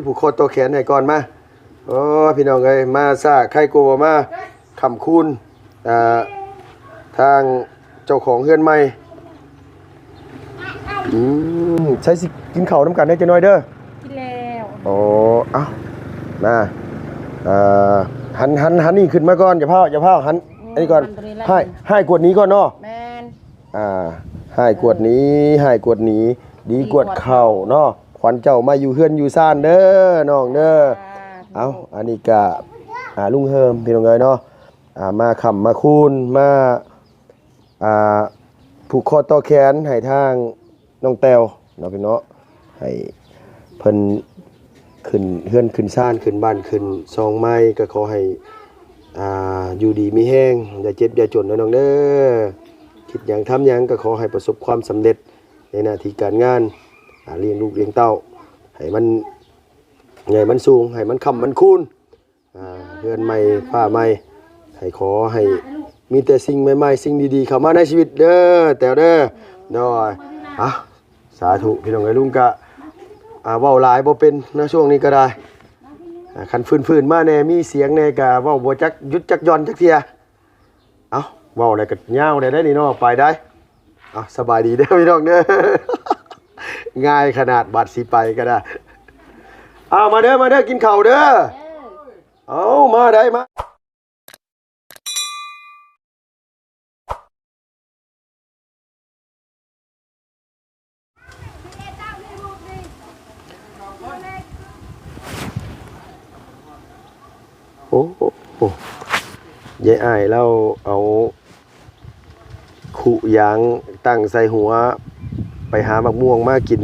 ຜູກຄໍຕໍ່ແຂນໃຫ້ກ່ອນມາ. ໂອ້ ພີ່ນ້ອງເອີຍ ມາຊ້າໄຄກວ່າບໍ່ມາ ຄ້ຳຄູນ ອ່າ ທາງເຈົ້າຂອງເຮືອນໃໝ່. ອືມ ໃສ່ຊິກິນເຂົ້ານຳກັນເດີຈັກໜ້ອຍເດີ. ກິນແລ້ວ. ໂອ້ ເອົ້າ ມາ ເອີ ຫັນ ຫັນ ຫັນນີ້ຂຶ້ນມາກ່ອນ ຢ່າພ້າວ ຢ່າພ້າວ ຫັນ ອືມ ອັນນີ້ກ່ອນ ຫັນຕົວນີ້ລະ ໃຫ້ ໃຫ້ກວດໜີກ່ອນເນາະ. ແມ່ນ. ອ່າ ໃຫ້ກວດໜີ ໃຫ້ກວດໜີ ດີກວດເຂົ້າເນາະ. ຂວັນເຈົ້າມາຢູ່ເຮືອນຢູ່ຊານເດີນ້ອງເດີ. ສາທຸ. ເອົ້າ ອັນນີ້ກະ ອ່າ ລຸງເຮີມ ພີ່ນ້ອງເອີຍເນາະ ອ່າ ມາຄ້ຳມາຄູນ ມາ ອ່າ ຜູກຄໍຕໍ່ແຂນໃຫ້ທາງນ້ອງແຕ້ວເນາະ ພີ່ນ້ອງເນາະ ໃຫ້ເພິ່ນຂຶ້ນເຮືອນຂຶ້ນຊານ ຂຶ້ນບ້ານຂຶ້ນຊ່ອງໃໝ່ ກໍຂໍໃຫ້ ອ່າ ຢູ່ດີມີແຮງ ຢ່າເຈັບຢ່າຈົນເດີນ້ອງເດີ. ຄິດຫຍັງທຳຫຍັງກໍຂໍໃຫ້ປະສົບຄວາມສຳເລັດໃນໜ້າທີ່ການງານ ອ່າ ລ້ຽງລູກລ້ຽງເຕົ້າ ໃຫ້ມັນໃຫຍ່ມັນສູງ ໃຫ້ມັນຄ້ຳມັນຄູນ ອ່າ ເຮືອນໃໝ່ຟ້າໃໝ່ ໃຫ້ ຂໍໃຫ້ມີແຕ່ສິ່ງໃໝ່ໆ ສິ່ງດີໆ ເຂົ້າມາໃນຊີວິດເດີແຕ້ວເດີ. ໂດຍ ອ່ະ ສາທຸ ພີ່ນ້ອງເອີຍ. ລຸງກະ ອ່າ ເວົ້າຫຼາຍບໍ່ເປັນເນາະ ຊ່ວງນີ້ກໍໄດ້ ອ່າ ຄັນຟື້ນໆມາແດ່ ມີສຽງແດ່ ກະເວົ້າບໍ່ຈັກຢຸດຈັກຢ່ອນຈັກເທື່ອ. ເອົ້າ ເວົ້າແລ້ວກໍຍາວແດ່ໄດ໋ນີ້ເນາະ ໄປໄດ໋. ເອົ້າ ສະບາຍດີເດີພີ່ນ້ອງເດີ. ງ່າຍຂະໜາດ ບາດຊິໄປກໍໄດ້. ເອົາ ມາເດີ ມາເດີ ກິນເຂົ້າເດີ. ເອົາ ມາໄດ໋ ມາ. ໂອ້ ຍາຍອ້າຍລາວເອົາຄຸຢາງຕັ້ງໃສ່ຫົວ ໄປຫາໝາກມ່ວງມາກິນ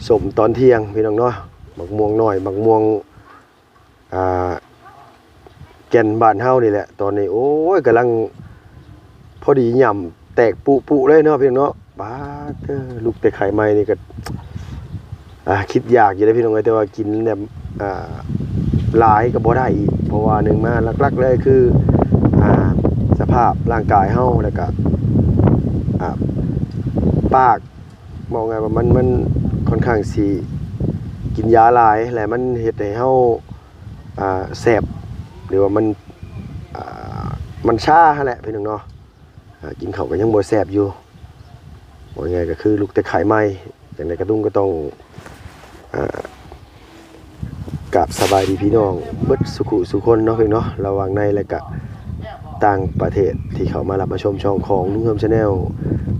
ສົ້ມຕອນທ່ຽງ ພີ່ນ້ອງເນາະ. ໝາກມ່ວງນ້ອຍ ໝາກມ່ວງ ອ່າ ແກ່ນບ້ານເຮົານີ້ແຫຼະ. ຕອນນີ້ ໂອ້ຍ ກຳລັງພໍດີຫຍ້ຳແຕກປຸໆເລີຍເນາະ ພີ່ນ້ອງເນາະ. ປາດເຕີ ລຸກແຕ່ໄຄໃໝ່ນີ້ກໍ ອ່າ ຄິດຢາກຢູ່ເດ້ພີ່ນ້ອງເອີຍ ແຕ່ວ່າກິນແບບ ອ່າ ຫຼາຍກໍບໍ່ໄດ້ອີກ ເພາະວ່າໜຶ່ງມາຫຼັກໆເລີຍຄື ອ່າ ສະພາບຮ່າງກາຍເຮົາ ແລ້ວກໍ ອ່າ ປາກ ເວົ້າງ່າຍວ່າມັນ ມັນຂ້ອນຂ້າງຊິກິນຢາຫຼາຍ ແລະ ມັນເຮັດໃຫ້ເຮົາ ອ່າ ແສບ ຫຼືວ່າມັນ ອ່າ ມັນຊາຫັ້ນແຫຼະພີ່ນ້ອງເນາະ. ອ່າ ກິນເຂົ້າກໍຍັງບໍ່ແຊບຢູ່ ເວົ້າງ່າຍກໍຄືລຸກແຕ່ໄຄໃໝ່. ຈັ່ງໃດກະລຸງກໍຕ້ອງ ອ່າ ກາບສະບາຍດີພີ່ນ້ອງເບິດສຸຂຸສຸຄົນເນາະ ພີ່ນ້ອງເນາະ ລະຫວ່າງໃນ ແລະກະຕ່າງປະເທດ ທີ່ເຂົ້າມາຮັບມາຊົມຊ່ອງຂອງລຸງເຮີມ Channel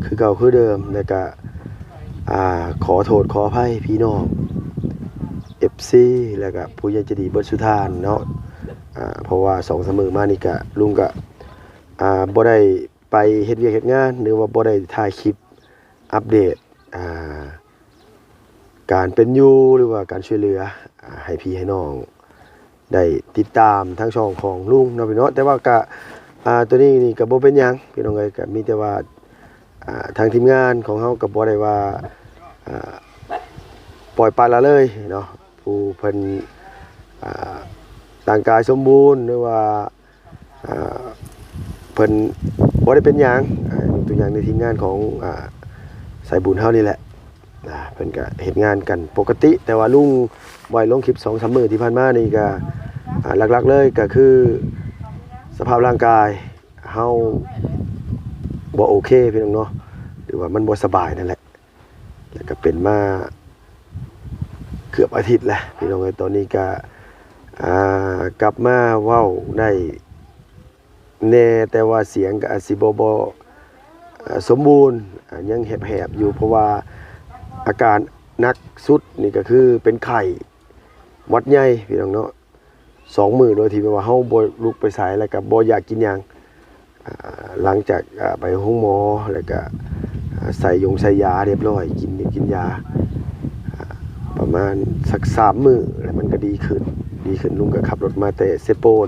ຄືເກົ່າຄືເດີມ ແລະກະ ອ່າ ຂໍໂທດຂໍອະໄພພີ່ນ້ອງ ເອັຟຊີ ແລະກະຜູ້ໃຫຍ່ໃຈດີເບິດສຸທ່ານເນາະ. ອ່າ ເພາະວ່າສອງສາມມື້ມານີ້ກະ ລຸງກະ ອ່າ ບໍ່ໄດ້ ໄປເຮັດວຽກເຮັດງານ ຫຼືວ່າບໍ່ໄດ້ຖ່າຍຄລິບອັບເດດ ອ່າ ການເປັນຢູ່ ຫຼືວ່າການຊ່ວຍເຫຼືອ ອ່າ ໃຫ້ພີ່ໃຫ້ນ້ອງໄດ້ຕິດຕາມທາງຊ່ອງຂອງລຸງເນາະ ພີ່ນ້ອງເນາະ. ແຕ່ວ່າກະ ອ່າ ໂຕນີ້ນີ້ກະບໍ່ເປັນຫຍັງພີ່ນ້ອງເອີຍ ກະມີແຕ່ວ່າ ອ່າ ທາງທີມງານຂອງເຮົາກະບໍ່ໄດ້ວ່າ ອ່າ ປ່ອຍປະລະເລີຍເນາະ ຜູ້ເພິ່ນ ອ່າ ຮ່າງກາຍສົມບູນ ຫຼືວ່າ ອ່າ ເພິ່ນບໍ່ໄດ້ເປັນຫຍັງ ອ່າ ຍົກຕົວຢ່າງໃນທີມງານຂອງ ອ່າ ສາຍບຸນເຮົານີ້ແຫຼະ ອ່າ ເພິ່ນກະເຮັດງານກັນປົກກະຕິ ແຕ່ວ່າລຸງບໍ່ໄດ້ລົງຄລິບສອງສາມມື້ທີ່ຜ່ານມານີ້ກະ ອ່າ ຫຼັກໆເລີຍກະຄືສະພາບຮ່າງກາຍເຮົາບໍ່ໂອເຄພີ່ນ້ອງເນາະ ຫຼືວ່າມັນບໍ່ສະບາຍນັ້ນແຫຼະ. ແລ້ວກໍເປັນມາເກືອບອາທິດແລ້ວພີ່ນ້ອງເອີຍ. ຕອນນີ້ກໍ ອ່າ ກັບມາເວົ້າໄດ້ແດ່ ແຕ່ວ່າສຽງກໍອາດຊິບໍ່ ບໍ່ ອ່າ ສົມບູນ ອ່າ ຍັງແຫບໆຢູ່ ເພາະວ່າອາການໜັກສຸດນີ້ກໍຄືເປັນໄຂ້ຫວັດໃຫຍ່ພີ່ນ້ອງເນາະ. ສອງມື້ໂດຍທີ່ແບບວ່າເຮົາບໍ່ລຸກໄປໃສ ແລ້ວກໍບໍ່ຢາກກິນຫຍັງ. ອ່າ ຫຼັງຈາກ ອ່າ ໄປໂຮງໝໍ ແລ້ວກໍ ອ່າ ໃສ່ຢົງໃສ່ຢາຮຽບຮ້ອຍ ກິນ ກິນຢາ ອ່າ ປະມານສັກສາມມື້ ແລ້ວມັນກໍດີຂຶ້ນ ດີຂຶ້ນ. ລຸງກໍຂັບລົດມາແຕ່ເຊໂປນ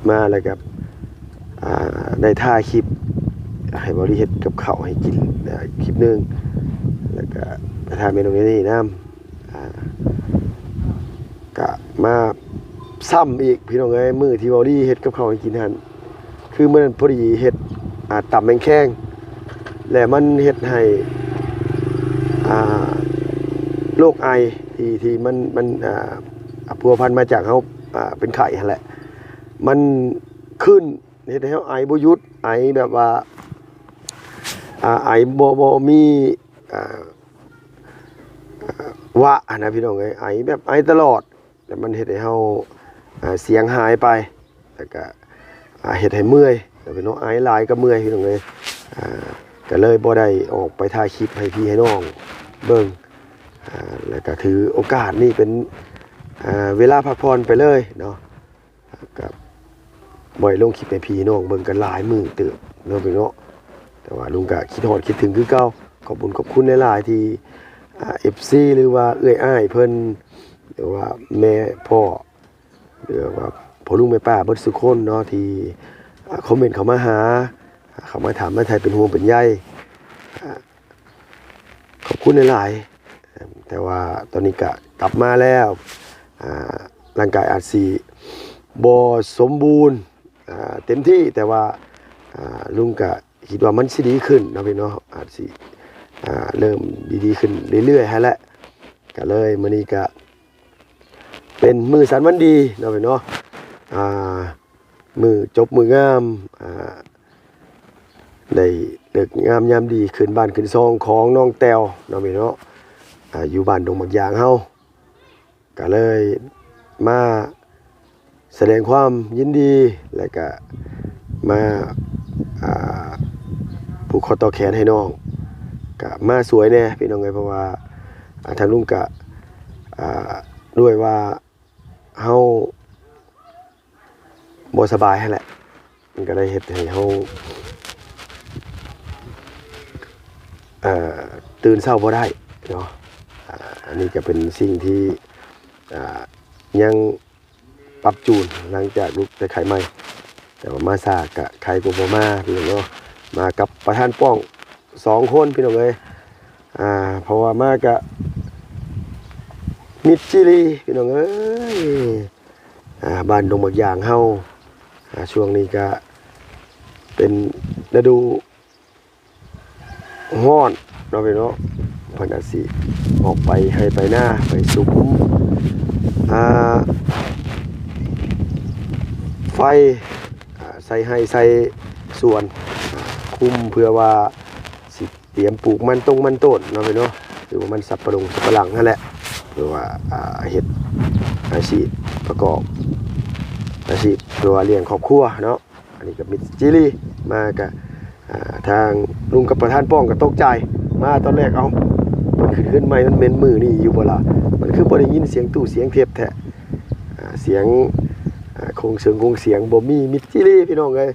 ມາແລ້ວກໍ ອ່າ ໄດ້ຖ່າຍຄລິບໃຫ້ເບົາລີເຮັດກັບເຂົ້າໃຫ້ກິນ ອ່າ ຄລິບໜຶ່ງ ແລ້ວກໍໄປຖ່າຍເມນູນີ້ນຳ. ອ່າ ກະມາຊ້ຳອີກພີ່ນ້ອງເອີຍ ມື້ທີ່ເບົາລີເຮັດກັບເຂົ້າໃຫ້ກິນຫັ້ນ ຄືມື້ນັ້ນພໍດີເຮັດ ອ່າ ຕຳແມງແຄງ ແລະມັນເຮັດໃຫ້ ອ່າ ໂລກໄອທີ່ ທີ່ມັນ ມັນ ອ່າ ພົວພັນມາຈາກເຮົາ ອ່າ ເປັນໄຂ້ຫັ້ນແຫຼະ ມັນຂຶ້ນ ເຮັດໃຫ້ເຮົາໄອບໍ່ຢຸດ ໄອແບບວ່າ ອ່າ ໄອບໍ່ ບໍ່ມີ ອ່າ ວະຫັ້ນນະພີ່ນ້ອງເອີຍ ໄອແບບໄອຕະຫຼອດ ແລ້ວມັນເຮັດໃຫ້ເຮົາ ອ່າ ສຽງຫາຍໄປ ແລ້ວກະ ອ່າ ເຮັດໃຫ້ເມື່ອຍ ແລ້ວເນາະ ໄອຫຼາຍກໍເມື່ອຍພີ່ນ້ອງເອີຍ ອ່າ ກໍເລີຍບໍ່ໄດ້ອອກໄປຖ່າຍຄລິບໃຫ້ພີ່ໃຫ້ນ້ອງເບິ່ງ ອ່າ ແລ້ວກໍຖືໂອກາດນີ້ເປັນ ອ່າ ເວລາພັກຜ່ອນໄປເລີຍເນາະ ກໍບໍ່ໄດ້ລົງຄລິບໃຫ້ພີ່ນ້ອງເບິ່ງກັນຫຼາຍມື້ເຕີບເນາະພີ່ນ້ອງເນາະ ແຕ່ວ່າລຸງກໍຄິດຮອດຄິດເຖິງຄືເກົ່າ ຂອບບຸນຂອບຄຸນຫຼາຍໆທີ່ ອ່າ ເອັຟຊີ ຫຼືວ່າເອື້ອຍອ້າຍເພິ່ນ ຫຼືວ່າແມ່ພໍ່ ຫຼືວ່າພໍ່ລຸງແມ່ປ້າເບິດສູ່ຄົນເນາະ ທີ່ ອ່າ ຄອມເມັນເຂົ້າມາຫາ ເຂົ້າມາຖາມມາໄຖ່ເປັນຫ່ວງເປັນໃຍ ອ່າ ຂອບຄຸນຫຼາຍໆ ແຕ່ວ່າຕອນນີ້ກະກັບມາແລ້ວ ອ່າ ຮ່າງກາຍອາດຊິບໍ່ສົມບູນ ອ່າ ເຕັມທີ່ ແຕ່ວ່າ ອ່າ ລຸງກະຄິດວ່າມັນຊິດີຂຶ້ນເນາະພີ່ເນາະ ອາດຊິ ອ່າ ເລີ່ມດີໆຂຶ້ນເລື້ອຍໆຫັ້ນແຫຼະ ກະເລີຍມື້ນີ້ກະ ເປັນມື້ສັນວັນດີເນາະພີ່ເນາະ ອ່າ ມື້ຈົບມື້ງາມ ອ່າ ໄດ້ເລີກງາມຍາມດີຂຶ້ນບ້ານຂຶ້ນຊ່ອງຂອງນ້ອງແຕ້ວເນາະພີ່ເນາະ ອ່າ ຢູ່ບ້ານດົງໝາກຢາງເຮົາ ກະເລີຍມາສະແດງຄວາມຍິນດີ ແລ້ວກະມາ ອ່າ ຜູກຂໍ້ຕໍ່ແຂນໃຫ້ນ້ອງ ກະມາຊ່ວຍແດ່ພີ່ນ້ອງເອີຍ ເພາະວ່າ ອ່າ ທາງລຸງກະ ອ່າ ດ້ວຍວ່າເຮົາບໍ່ສະບາຍຫັ້ນແຫຼະ ມັນກໍໄດ້ເຮັດໃຫ້ເຮົາ ເອີ ຕື່ນເຊົ້າບໍ່ໄດ້ເນາະ ອ່າ ອັນນີ້ກໍເປັນສິ່ງທີ່ ອ່າ ຍັງປັບຈູນຫຼັງຈາກລຸກແຕ່ໄຂ້ໃໝ່ ແຕ່ວ່າມາຊ້າກະໄຄກວ່າບໍ່ມາ ພີ່ນ້ອງເນາະ ມາກັບປະທານປ້ອງສອງຄົນ ພີ່ນ້ອງເອີຍ ອ່າ ເພາະວ່າມາກະມິດຈີລີ ພີ່ນ້ອງເອີຍ ອ່າ ບ້ານດົງໝາກຢາງເຮົາ ອ່າ ຊ່ວງນີ້ກະເປັນລະດູ ຮ້ອນເນາະພີ່ນ້ອງເນາະ ເພິ່ນອາດຊິອອກໄປໄຮ່ໄປນາ ໄປສຸມ ອ່າ ໄຟ ອ່າ ໃສ່ໄຮ່ໃສ່ສວນ ອ່າ ຄຸມເພື່ອວ່າຊິຕຽມປູກມັນຕົງມັນຕົ້ນເນາະພີ່ນ້ອງເນາະ ຫຼືວ່າມັນສັບປະດົງສັບປະຫຼັງຫັ້ນແຫຼະ ເພື່ອວ່າ ອ່າ ເຮັດອາຊີບປະກອບອາຊີບ ເພື່ອວ່າລ້ຽງຄອບຄົວເນາະ. ອັນນີ້ກໍມິດຈີລີ ມາກະ ອ່າ ທາງລຸງກັບປະທານປ້ອງກໍຕົກໃຈ ມາຕອນແລກ ເອົ້າ ເພິ່ນຂຶ້ນເຮືອນໃໝ່ ມັນແມ່ນມື້ນີ້ຢູ່ບໍ່ລະ ມັນຄືບໍ່ໄດ້ຍິນສຽງຕູ້ສຽງເທັບແທ້ ອ່າ ສຽງ ອ່າ ໂຄງເສີງໂຄງສຽງບໍ່ມີ ມິດຈີລີ ພີ່ນ້ອງເອີຍ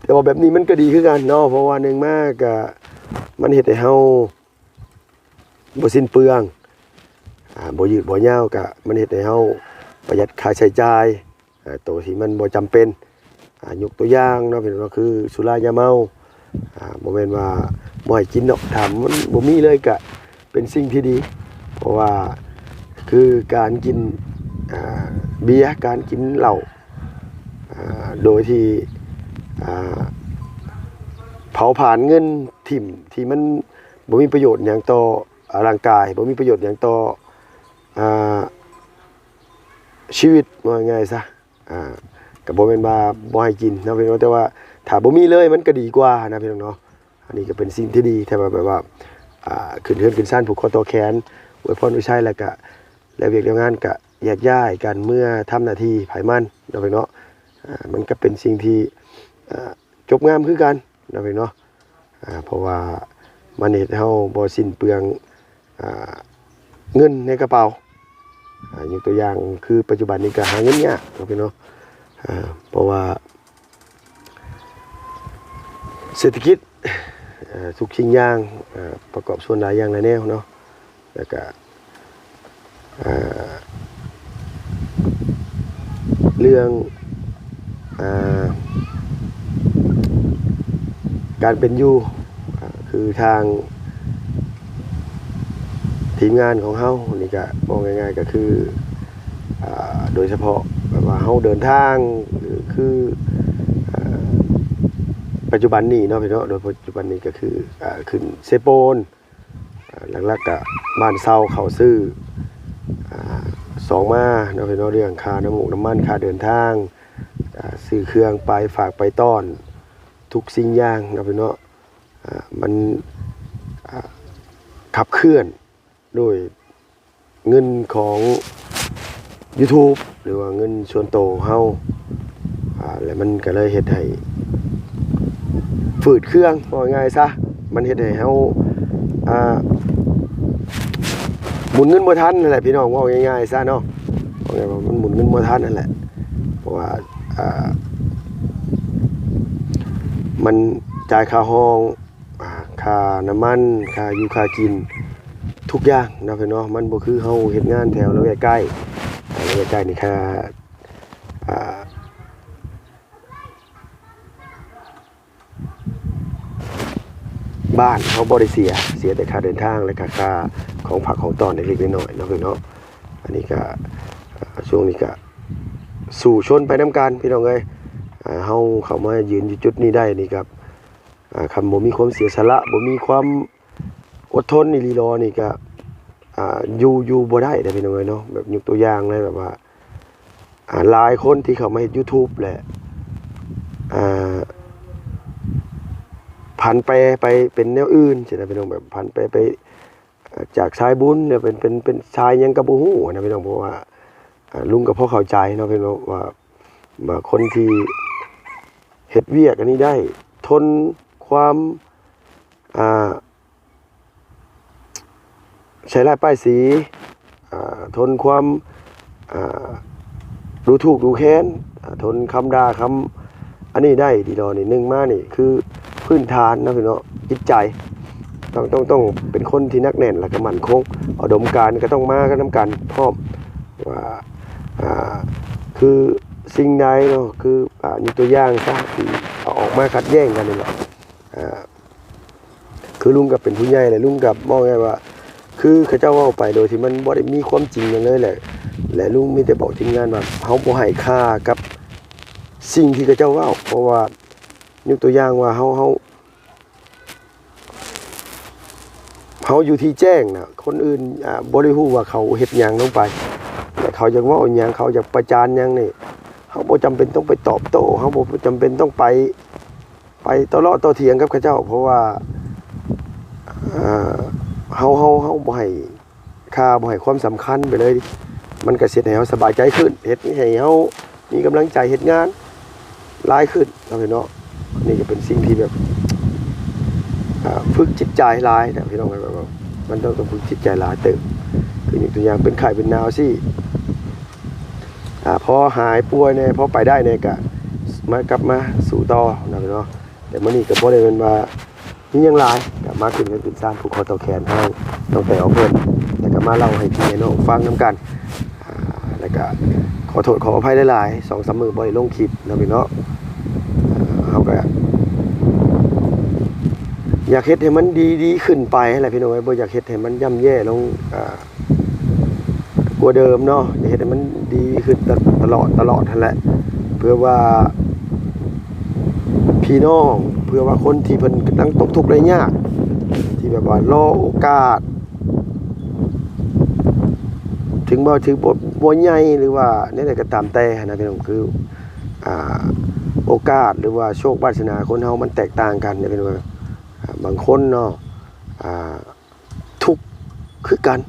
ແຕ່ວ່າແບບນີ້ມັນກໍດີຄືກັນເນາະ ເພາະວ່າໜຶ່ງມາກະ ມັນເຮັດໃຫ້ເຮົາ ບໍ່ສິ້ນເປືອງ ອ່າ ບໍ່ຍືດບໍ່ຍາວ ກະມັນເຮັດໃຫ້ເຮົາປະຢັດຄ່າໃຊ້ຈ່າຍ ອ່າ ໂຕທີ່ມັນບໍ່ຈຳເປັນ ອ່າ ຍົກຕົວຢ່າງເນາະ ພີ່ນ້ອງເນາະ ຄືສຸລາຢາເມົາ ອ່າ ບໍ່ແມ່ນວ່າບໍ່ໃຫ້ກິນເນາະ ຖ້າມັນບໍ່ມີເລີຍກະເປັນສິ່ງທີ່ດີ ເພາະວ່າຄືການກິນ ອ່າ ເບຍ ການກິນເຫຼົ້າ ອ່າ ໂດຍທີ່ ອ່າ ເຜົາຜານເງິນຖິ້ມ ທີ່ມັນບໍ່ມີປະໂຫຍດຫຍັງຕໍ່ ອ່າ ຮ່າງກາຍ ບໍ່ມີປະໂຫຍດຫຍັງຕໍ່ ອ່າ ຊີວິດ ວ່າງ່າຍໆຊະ ອ່າ ກໍບໍ່ແມ່ນວ່າບໍ່ໃຫ້ກິນເນາະ ແຕ່ວ່າຖ້າບໍ່ມີເລີຍມັນກໍດີກວ່ານະ ພີ່ນ້ອງເນາະ. ອັນນີ້ກໍເປັນສິ່ງທີ່ດີ ແຕ່ວ່າແບບວ່າ ອ່າ ຂຶ້ນເຮືອນຂຶ້ນຊານ ຜູກຄໍຕໍ່ແຂນ ອວຍພອນອວຍໄຊ ແລ້ວກະແລກວຽກແລກງານ ກະແຍກຍ້າຍກັນເມືອທຳໜ້າທີ່ໃຜມັນເນາະ ພີ່ນ້ອງເນາະ. ອ່າ ມັນກໍເປັນສິ່ງທີ່ ອ່າ ຈົບງາມຄືກັນເນາະ ພີ່ນ້ອງເນາະ. ອ່າ ເພາະວ່າມັນເຮັດໃຫ້ເຮົາບໍ່ສິ້ນເປືອງ ອ່າ ເງິນໃນກະເປົາ ອ່າ ຍົກຕົວຢ່າງຄືປັດຈຸບັນນີ້ກໍຫາເງິນຍາກເນາະ ພີ່ນ້ອງເນາະ. ອ່າ ເພາະວ່າເສດຖະກິດ ເອີ ທຸກສິ່ງຢ່າງ ເອີ ປະກອບສ່ວນຫຼາຍຢ່າງຫຼາຍແນວເນາະ ແລ້ວກະ ເອີ ເລື່ອງ ເອີ ການເປັນຢູ່ ເອີ ຄືທາງທີມງານຂອງເຮົານີ້ກະ ເວົ້າງ່າຍໆ ກະຄື ເອີ ໂດຍສະເພາະແບບວ່າເຮົາເດີນທາງ ຫຼື ຄື ເອີ ປັດຈຸບັນນີ້ເນາະ ພີ່ນ້ອງເນາະ ໂດຍປັດຈຸບັນນີ້ກະຄື ເອີ ຂຶ້ນເຊໂປນ ອ່າ ຫຼັກໆ ກະ ບ້ານເຊົ່າເຂົ້າຊື້ ອາ ສອງມາເນາະພີ່ນ້ອງ ເລື່ອງຄ່ານ້ຳມັນ ນ້ຳມັນ ຄ່າເດີນທາງ ອາ ຊື້ເຄື່ອງໄປຝາກໄປຕ້ອນ ທຸກສິ່ງຢ່າງເນາະພີ່ນ້ອງເນາະ ອາ ມັນ ອາ ຂັບເຄື່ອນໂດຍເງິນຂອງ YouTube ຫຼືວ່າເງິນສ່ວນໂຕເຮົາ ອາ ແລະມັນກໍເລີຍເຮັດໃຫ້ຝືດເຄືອງ ເວົ້າງ່າຍໆຊະ ມັນເຮັດໃຫ້ເຮົາ ອາ ໝູນເງິນບໍ່ທັນຫັ້ນແຫຼະພີ່ນ້ອງ ເວົ້າງ່າຍໆຊະເນາະ ເວົ້າງ່າຍວ່າມັນໝູນເງິນບໍ່ທັນຫັ້ນແຫຼະ ເພາະວ່າ ອາ ມັນຈ່າຍຄ່າຫ້ອງ ອາ ຄ່ານ້ຳມັນ ຄ່າຢູ່ຄ່າກິນ ທຸກຢ່າງເນາະພີ່ນ້ອງເນາະ ມັນບໍ່ຄືເຮົາເຮັດງານແຖວລະແວກໃກ້ ອາ ລະແວກໃກ້ນີ້ຄ່າ ອາ ບ້ານເຮົາບໍ່ໄດ້ເສຍ ເສຍແຕ່ຄ່າເດີນທາງ ແລະກະຄ່າຂອງຝາກຂອງຕ້ອນເລັກໆນ້ອຍໆເນາະພີ່ນ້ອງເນາະ ອັນນີ້ກະ ອາ ຊ່ວງນີ້ກະສູ້ຊົນໄປນຳກັນພີ່ນ້ອງເອີຍ ອາ ເຮົາເຂົ້າມາຢືນຢູ່ຈຸດນີ້ໄດ້ນີ້ກະ ອາ ຄັນບໍ່ມີຄວາມເສຍສະຫຼະ ບໍ່ມີຄວາມອົດທົນອີ່ຫຼີຫຼໍນີ້ກະ ອາ ຢູ່ ຢູ່ບໍ່ໄດ້ເດ້ພີ່ນ້ອງເອີຍເນາະ ແບບຍົກຕົວຢ່າງເລີຍ ແບບວ່າ ອາ ຫຼາຍຄົນທີ່ເຂົ້າມາເຮັດ YouTube ແຫຼະ ອາ ຜັນແປໄປເປັນແນວອື່ນຊີ້ນະພີ່ນ້ອງ ແບບຜັນແປໄປ ອາ ຈາກສາຍບຸນ ແລ້ວເປັນ ເປັນ ເປັນສາຍຫຍັງກໍບໍ່ຮູ້ນະພີ່ນ້ອງ ເພາະວ່າ ອາ ລຸງກໍພໍເຂົ້າໃຈເນາະ ເພິ່ນວ່າ ວ່າ ວ່າຄົນທີ່ເຮັດວຽກອັນນີ້ໄດ້ ທົນຄວາມ ອາ ໃສ່ຮ້າຍປ້າຍສີ ອາ ທົນຄວາມ ອາ ດູຖູກດູແຄນ ອາ ທົນຄຳດ່າຄຳອັນນີ້ໄດ້ ທີ່ລອນີ້ ໜຶ່ງມານີ້ຄືພື້ນຖານເນາະພີ່ນ້ອງເນາະ ຈິດໃຈ ຕ້ອງ ຕ້ອງ ຕ້ອງເປັນຄົນທີ່ໜັກແໜ້ນ ແລ້ວກໍໝັ້ນຄົງ ອຸດົມການກໍຕ້ອງມາກັນນຳກັນພ້ອມ ວ່າ ອາ ຄືສິ່ງໃດເນາະ ຄື ອາ ຍົກຕົວຢ່າງຊະ ທີ່ເອົາອອກມາຂັດແຍ່ງກັນນີ້ແຫຼະ ອາ ຄືລຸງກໍເປັນຜູ້ໃຫຍ່ແຫຼະ ລຸງກໍເວົ້າງ່າຍວ່າ ຄືເຂົາເຈົ້າເວົ້າໄປໂດຍທີ່ມັນບໍ່ໄດ້ມີຄວາມຈິງຫຍັງເລີຍແຫຼະ ແລະລຸງມີແຕ່ບອກທີມງານວ່າ ເຮົາບໍ່ໃຫ້ຄ່າກັບສິ່ງທີ່ເຂົາເຈົ້າເວົ້າ ເພາະວ່າຍົກຕົວຢ່າງວ່າ ເຮົາ ເຮົາ ເຮົາຢູ່ທີ່ແຈ້ງນະ ຄົນອື່ນ ອາ ບໍ່ໄດ້ຮູ້ວ່າເຂົາເຮັດຫຍັງລົງໄປ ແລະເຂົາຢາກເວົ້າຫຍັງ ເຂົາຢາກປະຈານຫຍັງນີ້ ເຮົາບໍ່ຈຳເປັນຕ້ອງໄປຕອບໂຕ້ ເຮົາບໍ່ຈຳເປັນຕ້ອງໄປ ໄປຕໍ່ເລາະຕໍ່ຖຽງກັບເຂົາເຈົ້າ ເພາະວ່າ ເອີ ເຮົາ ເຮົາ ເຮົາບໍ່ໃຫ້ຄ່າ ບໍ່ໃຫ້ຄວາມສຳຄັນໄປເລີຍ ມັນກໍເຮັດໃຫ້ເຮົາສະບາຍໃຈຂຶ້ນ ເຮັດໃຫ້ເຮົາມີກຳລັງໃຈເຮັດງານຫຼາຍຂຶ້ນເນາະພີ່ນ້ອງເນາະ ນີ້ກໍເປັນສິ່ງທີ່ແບບ ອາ ຝຶກຈິດໃຈຫຼາຍນະພີ່ນ້ອງ ແບບວ່າມັນຕ້ອງ ຕ້ອງຝຶກຈິດໃຈຫຼາຍເຕີບ ຄືຍົກຕົວຢ່າງເປັນໄຂ້ເປັນໜາວຊີ້ ອາ ພໍຫາຍປ່ວຍແດ່ ພໍໄປໄດ້ແດ່ ກະມາ ກັບມາສູ້ຕໍ່ນະພີ່ນ້ອງເນາະ ແຕ່ມື້ນີ້ກໍບໍ່ໄດ້ແມ່ນວ່າມີຫຍັງຫຼາຍ ກໍມາຂຶ້ນເຮືອນຂຶ້ນຊານ ຜູກຄໍຕໍ່ແຂນທາງນ້ອງແຕວເພິ່ນ ແລ້ວກໍມາເລົ່າໃຫ້ພີ່ໃຫ້ນ້ອງຟັງນຳກັນ ອາ ແລ້ວກໍຂໍໂທດຂໍອະໄພຫຼາຍໆ ສອງສາມມື້ບໍ່ໄດ້ລົງຄລິບເນາະພີ່ນ້ອງເນາະ ເຮົາກໍຢາກເຮັດໃຫ້ມັນດີ ດີຂຶ້ນໄປຫັ້ນແຫຼະພີ່ນ້ອງເອີຍ ບໍ່ຢາກເຮັດໃຫ້ມັນຍ່ຳແຍ່ລົງ ອາ ກວ່າເດີມເນາະ ຢາກເຮັດໃຫ້ມັນດີຂຶ້ນຕະ ຕະຫຼອດ ຕະຫຼອດຫັ້ນແຫຼະ ເພື່ອວ່າພີ່ນ້ອງ ເພື່ອວ່າຄົນທີ່ເພິ່ນກຳລັງຕົກທຸກໄດ້ຍາກ ທີ່ແບບວ່າລໍໂອກາດ ເຖິງວ່າຖືບໍ່ ບໍ່ໃຫຍ່ ຫຼືວ່າແນວໃດກໍຕາມແຕ່ຫັ້ນນະພີ່ນ້ອງ ຄື ອາ ໂອກາດ ຫຼືວ່າໂຊກວາດສະໜາຄົນເຮົາມັນແຕກຕ່າງກັນນະພີ່ນ້ອງ ອາ ບາງຄົນເນາະ ອາ ທຸກຄືກັນ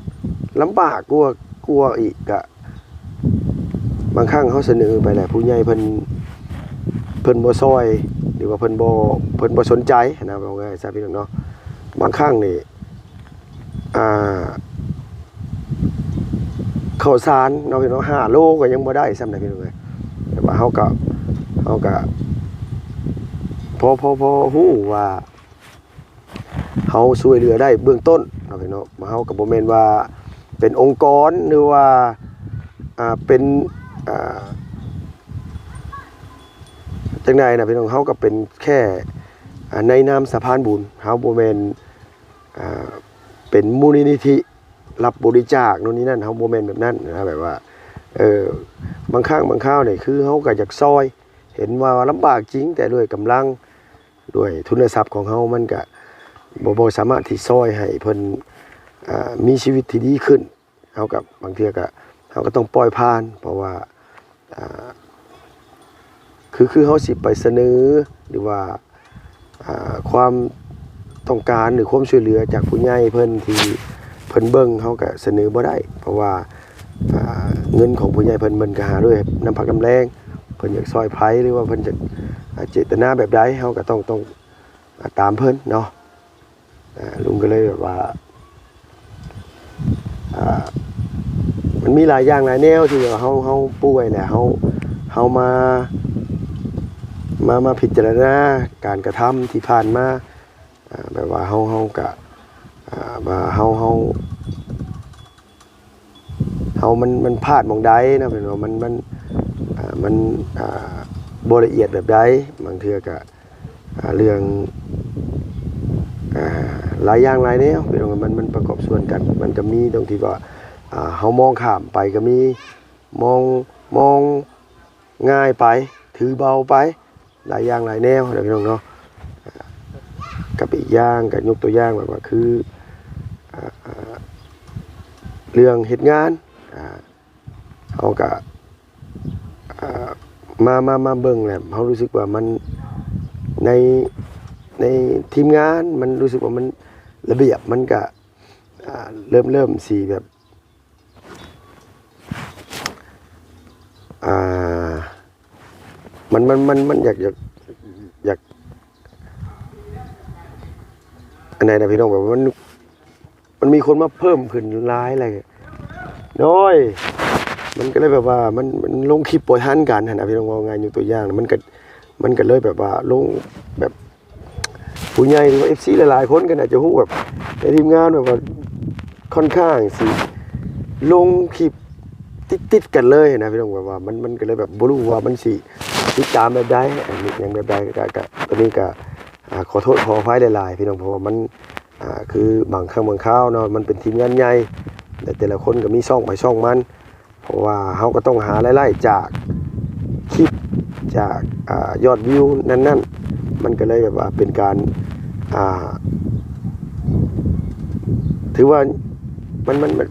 ລຳບາກກວ່າ ກວ່າອີກ ກະບາງຄັ້ງເຮົາສະເໜີໄປແຫຼະ ຜູ້ໃຫຍ່ເພິ່ນ ເພິ່ນບໍ່ຊ່ອຍ ຫຼືວ່າເພິ່ນບໍ່ ເພິ່ນບໍ່ສົນໃຈຫັ້ນນະ ເວົ້າງ່າຍຊະພີ່ນ້ອງເນາະ ບາງຄັ້ງນີ້ ອ່າ ເຂົ້າສານເນາະພີ່ນ້ອງ ຫ້າໂລກໍຍັງບໍ່ໄດ້ຊ້ຳນະພີ່ນ້ອງເອີຍ ແຕ່ວ່າເຮົາກໍ ເຮົາກໍພໍ ພໍ ພໍຮູ້ວ່າ ເຮົາຊ່ວຍເຫຼືອໄດ້ເບື້ອງຕົ້ນເນາະພີ່ນ້ອງເນາະ ເຮົາກໍບໍ່ແມ່ນວ່າເປັນອົງກອນ ຫຼືວ່າ ອ່າ ເປັນ ອ່າ ຈັ່ງໃດນະພີ່ນ້ອງ ເຮົາກໍເປັນແຄ່ ອ່າ ໃນນາມສະພານບຸນ ເຮົາບໍ່ແມ່ນ ອ່າ ເປັນມູນນິທິຮັບບໍລິຈາກໂນ່ນນີ້ນັ້ນ ເຮົາບໍ່ແມ່ນແບບນັ້ນນະ ແບບວ່າ ເອີ ບາງຄັ້ງບາງຄາວນີ້ ຄືເຮົາກໍຢາກຊ່ອຍ ເຫັນວ່າລຳບາກຈິງ ແຕ່ດ້ວຍກຳລັງ ດ້ວຍທຶນນະຊັບຂອງເຮົາ ມັນກະບໍ່ ບໍ່ສາມາດທີ່ຊ່ອຍໃຫ້ເພິ່ນ ອ່າ ມີຊີວິດທີ່ດີຂຶ້ນ ເຮົາກໍບາງເທື່ອກໍ ເຮົາກໍຕ້ອງປ່ອຍຜ່ານ ເພາະວ່າ ອ່າ ຄື ຄືເຮົາຊິໄປສະເໜີ ຫຼືວ່າ ອ່າ ຄວາມຕ້ອງການ ຫຼືຄວາມຊ່ວຍເຫຼືອຈາກຜູ້ໃຫຍ່ເພິ່ນທີ່ເພິ່ນເບິ່ງ ເຮົາກໍສະເໜີບໍ່ໄດ້ ເພາະວ່າ ອ່າ ເງິນຂອງຜູ້ໃຫຍ່ເພິ່ນ ເພິ່ນກໍຫາດ້ວຍນ້ຳພັກນ້ຳແຮງ ເພິ່ນຢາກຊ່ອຍໃຜ ຫຼືວ່າເພິ່ນຈະ ອ່າ ເຈດຕະນາແບບໃດ ເຮົາກໍຕ້ອງ ຕ້ອງ ອ່າ ຕາມເພິ່ນເນາະ. ອ່າ ລຸງກໍເລີຍແບບວ່າ ອ່າ ມັນມີຫຼາຍຢ່າງຫຼາຍແນວທີ່ວ່າເຮົາ ເຮົາປ່ວຍແຫຼະ ເຮົາ ເຮົາມາ ມາ ມາພິຈາລະນາການກະທຳທີ່ຜ່ານມາ ອ່າ ແບບວ່າເຮົາ ເຮົາກະ ອ່າ ວ່າເຮົາ ເຮົາ ເຮົາມັນ ມັນພາດໝ່ອງໃດເນາະ ເປັນວ່າມັນ ມັນ ອ່າ ມັນ ອ່າ ບໍ່ລະອຽດແບບໃດ ບາງເທື່ອກະ ອ່າ ເລື່ອງ ອ່າ ຫຼາຍຢ່າງຫຼາຍແນວ ເປັນວ່າມັນ ມັນປະກອບສ່ວນກັນ ມັນກະມີຕົງທີ່ວ່າ ອ່າ ເຮົາມອງຂ້າມໄປກະມີ ມອງ ມອງງ່າຍໄປ ຖືເບົາໄປ ຫຼາຍຢ່າງຫຼາຍແນວນະພີ່ນ້ອງເນາະ. ກັບອີກຢ່າງ ກໍຍົກຕົວຢ່າງແບບວ່າຄື ອ່າ ເລື່ອງເຮັດງານ ອ່າ ເຮົາກະ ອ່າ ມາ ມາ ມາເບິ່ງແລ້ວ ເຮົາຮູ້ສຶກວ່າມັນ ໃນ ໃນທີມງານ ມັນຮູ້ສຶກວ່າມັນ ລະບຽບມັນກະ ອ່າ ເລີ່ມ ເລີ່ມຊິແບບ ອ່າ ມັນ ມັນ ມັນ ມັນຢາກ ຢາກ ຢາກ ອັນໃດນະພີ່ນ້ອງ ແບບວ່າມັນ ມັນມີຄົນມາເພີ່ມຂຶ້ນຫຼາຍແລ້ວ ໂດຍ ມັນກໍເລີຍແບບວ່າມັນ ມັນລົງຄລິບບໍ່ທັນກັນຫັ້ນນະພີ່ນ້ອງ ເວົ້າງ່າຍ ຍົກຕົວຢ່າງ ມັນກໍ ມັນກໍເລີຍແບບວ່າລົງແບບ ຜູ້ໃຫຍ່ ຫຼືວ່າເອັຟຊີຫຼາຍໆຄົນກໍໜ້າຈະຮູ້ ແບບໃນທີມງານແບບວ່າຄ່ອນຂ້າງຊິລົງຄລິບຕິດໆກັນເລີຍນະພີ່ນ້ອງ ແບບວ່າມັນ ມັນກໍເລີຍແບບບໍ່ຮູ້ວ່າມັນຊິຕິດຕາມແບບໃດ ອັນນີ້ຫຍັງແບບໃດ ກະ ກະ ກະ ໂຕນີ້ກະ ອ່າ ຂໍໂທດຂໍອະໄພຫຼາຍໆພີ່ນ້ອງ ເພາະວ່າມັນ ອ່າ ຄືບາງຄັ້ງບາງຄາວເນາະ ມັນເປັນທີມງານໃຫຍ່ ແລະ ແຕ່ລະຄົນກໍມີຊ່ອງໃຜຊ່ອງມັນ ເພາະວ່າເຮົາກໍຕ້ອງຫາລາຍໄດ້ຈາກຄລິບ ຈາກ ອ່າ ຍອດວິວນັ້ນໆ ມັນກໍເລີຍແບບວ່າເປັນການ ອ່າ ຖືວ່າມັນ ມັນ ມັນ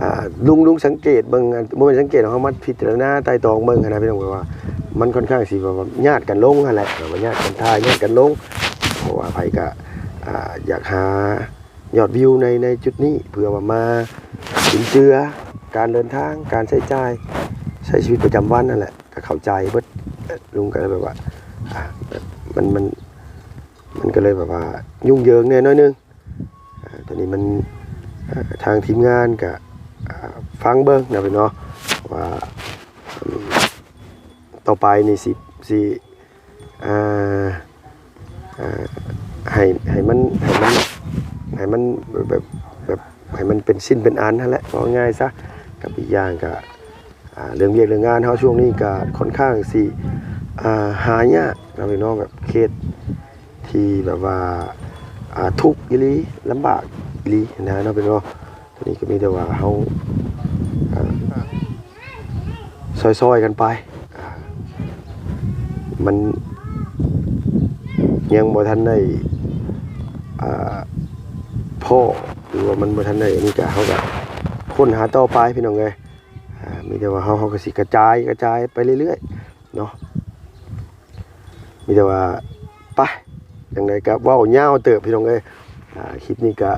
ອ່າ ລຸງ ລຸງສັງເກດເບິ່ງ ບໍ່ແມ່ນສັງເກດ ເຮົາມາພິຈາລະນາໄຕ່ຕອງເບິ່ງຫັ້ນນະພີ່ນ້ອງ ແບບວ່າມັນຄ່ອນຂ້າງຊິແບບວ່າຍາດກັນລົງຫັ້ນແຫຼະ ແບບວ່າຍາດກັນຖ່າຍ ຍາດກັນລົງ ເພາະວ່າໃຜກໍ ອ່າ ຢາກຫາ ຍອດວິວໃນ ໃນຈຸດນີ້ ເພື່ອວ່າມາຈຸນເຈືອການເດີນທາງ ການໃຊ້ຈ່າຍ ໃຊ້ຊີວິດປະຈຳວັນນັ້ນແຫຼະ ກໍເຂົ້າໃຈເບິດ. ລຸງກໍເລີຍແບບວ່າ ອ່າ ມັນ ມັນ ມັນກໍເລີຍແບບວ່າຫຍຸ້ງເຢິງແດ່ໜ້ອຍໜຶ່ງ. ອ່າ ຕອນນີ້ມັນ ອ່າ ທາງທີມງານກໍ ອ່າ ຟັງເບິ່ງນະພີ່ນ້ອງເນາະ ວ່າ ອືມ ຕໍ່ໄປນີ້ຊິ ຊິ ອ່າ ອ່າ ໃຫ້ ໃຫ້ມັນ ໃຫ້ມັນ ໃຫ້ມັນແບບ ແບບ ໃຫ້ມັນເປັນຊິ້ນເປັນອັນຫັ້ນແຫຼະ ເວົ້າງ່າຍຊະ. ກັບອີກຢ່າງກະ ອ່າ ເລື່ອງວຽກເລື່ອງງານເຮົາຊ່ວງນີ້ກະຄ່ອນຂ້າງຊິ ອ່າ ຫາຍາກນະພີ່ນ້ອງ ແບບເຂດທີ່ແບບວ່າ ອ່າ ທຸກອີ່ຫຼີ ລຳບາກອີ່ຫຼີນະເນາະ ພີ່ນ້ອງເນາະ. ໂຕນີ້ກໍມີແຕ່ວ່າເຮົາ ອ່າ ຊ່ອຍໆກັນໄປ ອ່າ ມັນຍັງບໍ່ທັນໄດ້ ອ່າ ພໍ້ ຫຼືວ່າມັນບໍ່ທັນໄດ້ ອັນນີ້ກະ ເຮົາກະຄົ້ນຫາຕໍ່ໄປພີ່ນ້ອງເອີຍ. ອ່າ ມີແຕ່ວ່າເຮົາ ເຮົາກໍຊິກະຈາຍ ກະຈາຍໄປເລື້ອຍໆເນາະ. ມີແຕ່ວ່າ ໄປ ຈັ່ງໃດກໍເວົ້າຍາວເຕີບພີ່ນ້ອງເອີຍ. ອ່າ ຄລິບນີ້ກໍ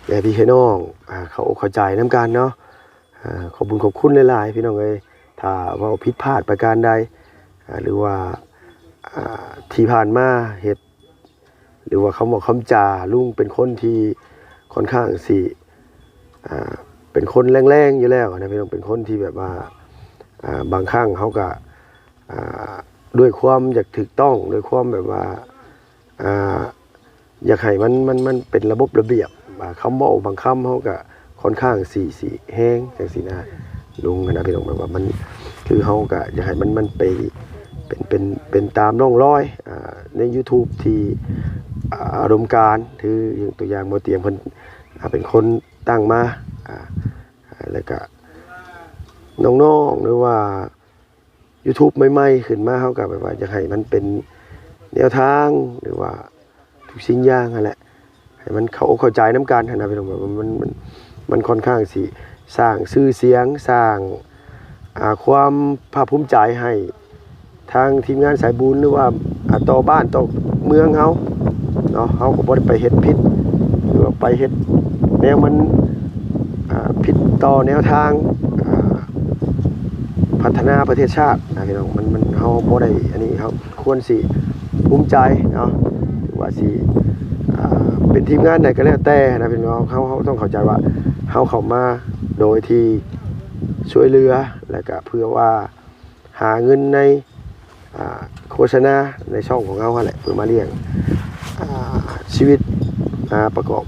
ຢາກໃຫ້ພີ່ໃຫ້ນ້ອງ ອ່າ ເຂົ້າອົກເຂົ້າໃຈນຳກັນເນາະ. ອ່າ ຂອບບຸນຂອບຄຸນຫຼາຍໆ ພີ່ນ້ອງເອີຍ. ຖ້າເວົ້າຜິດພາດປະການໃດ ອ່າ ຫຼືວ່າ ອ່າ ທີ່ຜ່ານມາເຮັດ ຫຼືວ່າຄຳເວົ້າຄຳຈາ ລຸງເປັນຄົນທີ່ຄ່ອນຂ້າງຊິ ອ່າ ເປັນຄົນແຮງໆຢູ່ແລ້ວນະພີ່ນ້ອງ ເປັນຄົນທີ່ແບບວ່າ ອ່າ ບາງຄັ້ງເຮົາກະ ອ່າ ດ້ວຍຄວາມຢາກຖືກຕ້ອງ ດ້ວຍຄວາມແບບວ່າ ອ່າ ຢາກໃຫ້ມັນ ມັນ ມັນເປັນລະບົບລະບຽບ ອ່າ ຄຳເວົ້າບາງຄຳເຮົາກະຄ່ອນຂ້າງຊິ ຊິແຮງຈັ່ງຊີ້ນະ ລຸງຫັ້ນນະພີ່ນ້ອງ. ແບບວ່າມັນ ຄືເຮົາກະຢາກໃຫ້ມັນ ມັນໄປເປັນ ເປັນ ເປັນຕາມຮ່ອງຮອຍ ອ່າ ໃນຢູທູບທີ່ ອ່າ ອຸດົມການ ຄືຕົວຢ່າງບໍ່ຕຽງເພິ່ນ ອ່າ ເປັນຄົນຕັ້ງມາ ອ່າ ແລ້ວກະນ້ອງໆ ຫຼືວ່າ ຢູທູບໃໝ່ໆຂຶ້ນມາ ເຮົາກໍແບບວ່າຢາກໃຫ້ມັນເປັນແນວທາງ ຫຼືວ່າທຸກສິ່ງຢ່າງຫັ້ນແຫຼະ ໃຫ້ມັນເຂົ້າອົກເຂົ້າໃຈນຳກັນຫັ້ນນະພີ່ນ້ອງ. ມັນ ມັນ ມັນ ມັນຄ່ອນຂ້າງຊິສ້າງຊື່ສຽງ ສ້າງ ອ່າ ຄວາມພາກພູມໃຈໃຫ້ ທາງທີມງານສາຍບຸນ ຫຼືວ່າ ອ່າ ຕໍ່ບ້ານຕໍ່ເມືອງເຮົາເນາະ, ເຮົາກໍບໍ່ໄດ້ໄປເຮັດຜິດ ຫຼືວ່າໄປເຮັດແນວມັນ ອ່າ ຜິດຕໍ່ແນວທາງ ອ່າ ພັດທະນາປະເທດຊາດນະພີ່ນ້ອງ. ມັນ ມັນ ເຮົາບໍ່ໄດ້ ອັນນີ້ ເຮົາຄວນຊິພູມໃຈເນາະ ຖືວ່າຊິ ອ່າ ເປັນທີມງານໃດກໍແລ້ວແຕ່ນະພີ່ນ້ອງ. ເຮົາ ເຮົາຕ້ອງເຂົ້າໃຈວ່າ ເຮົາເຂົ້າມາໂດຍທີ່ຊ່ວຍເຫຼືອ ແລະກະເພື່ອວ່າ ຫາເງິນໃນ ອ່າ ໂຄສະນາໃນຊ່ອງຂອງເຮົາຫັ້ນແຫຼະ ເພື່ອມາລ້ຽງ ອ່າ ຊີວິດ ອ່າ ປະກອບ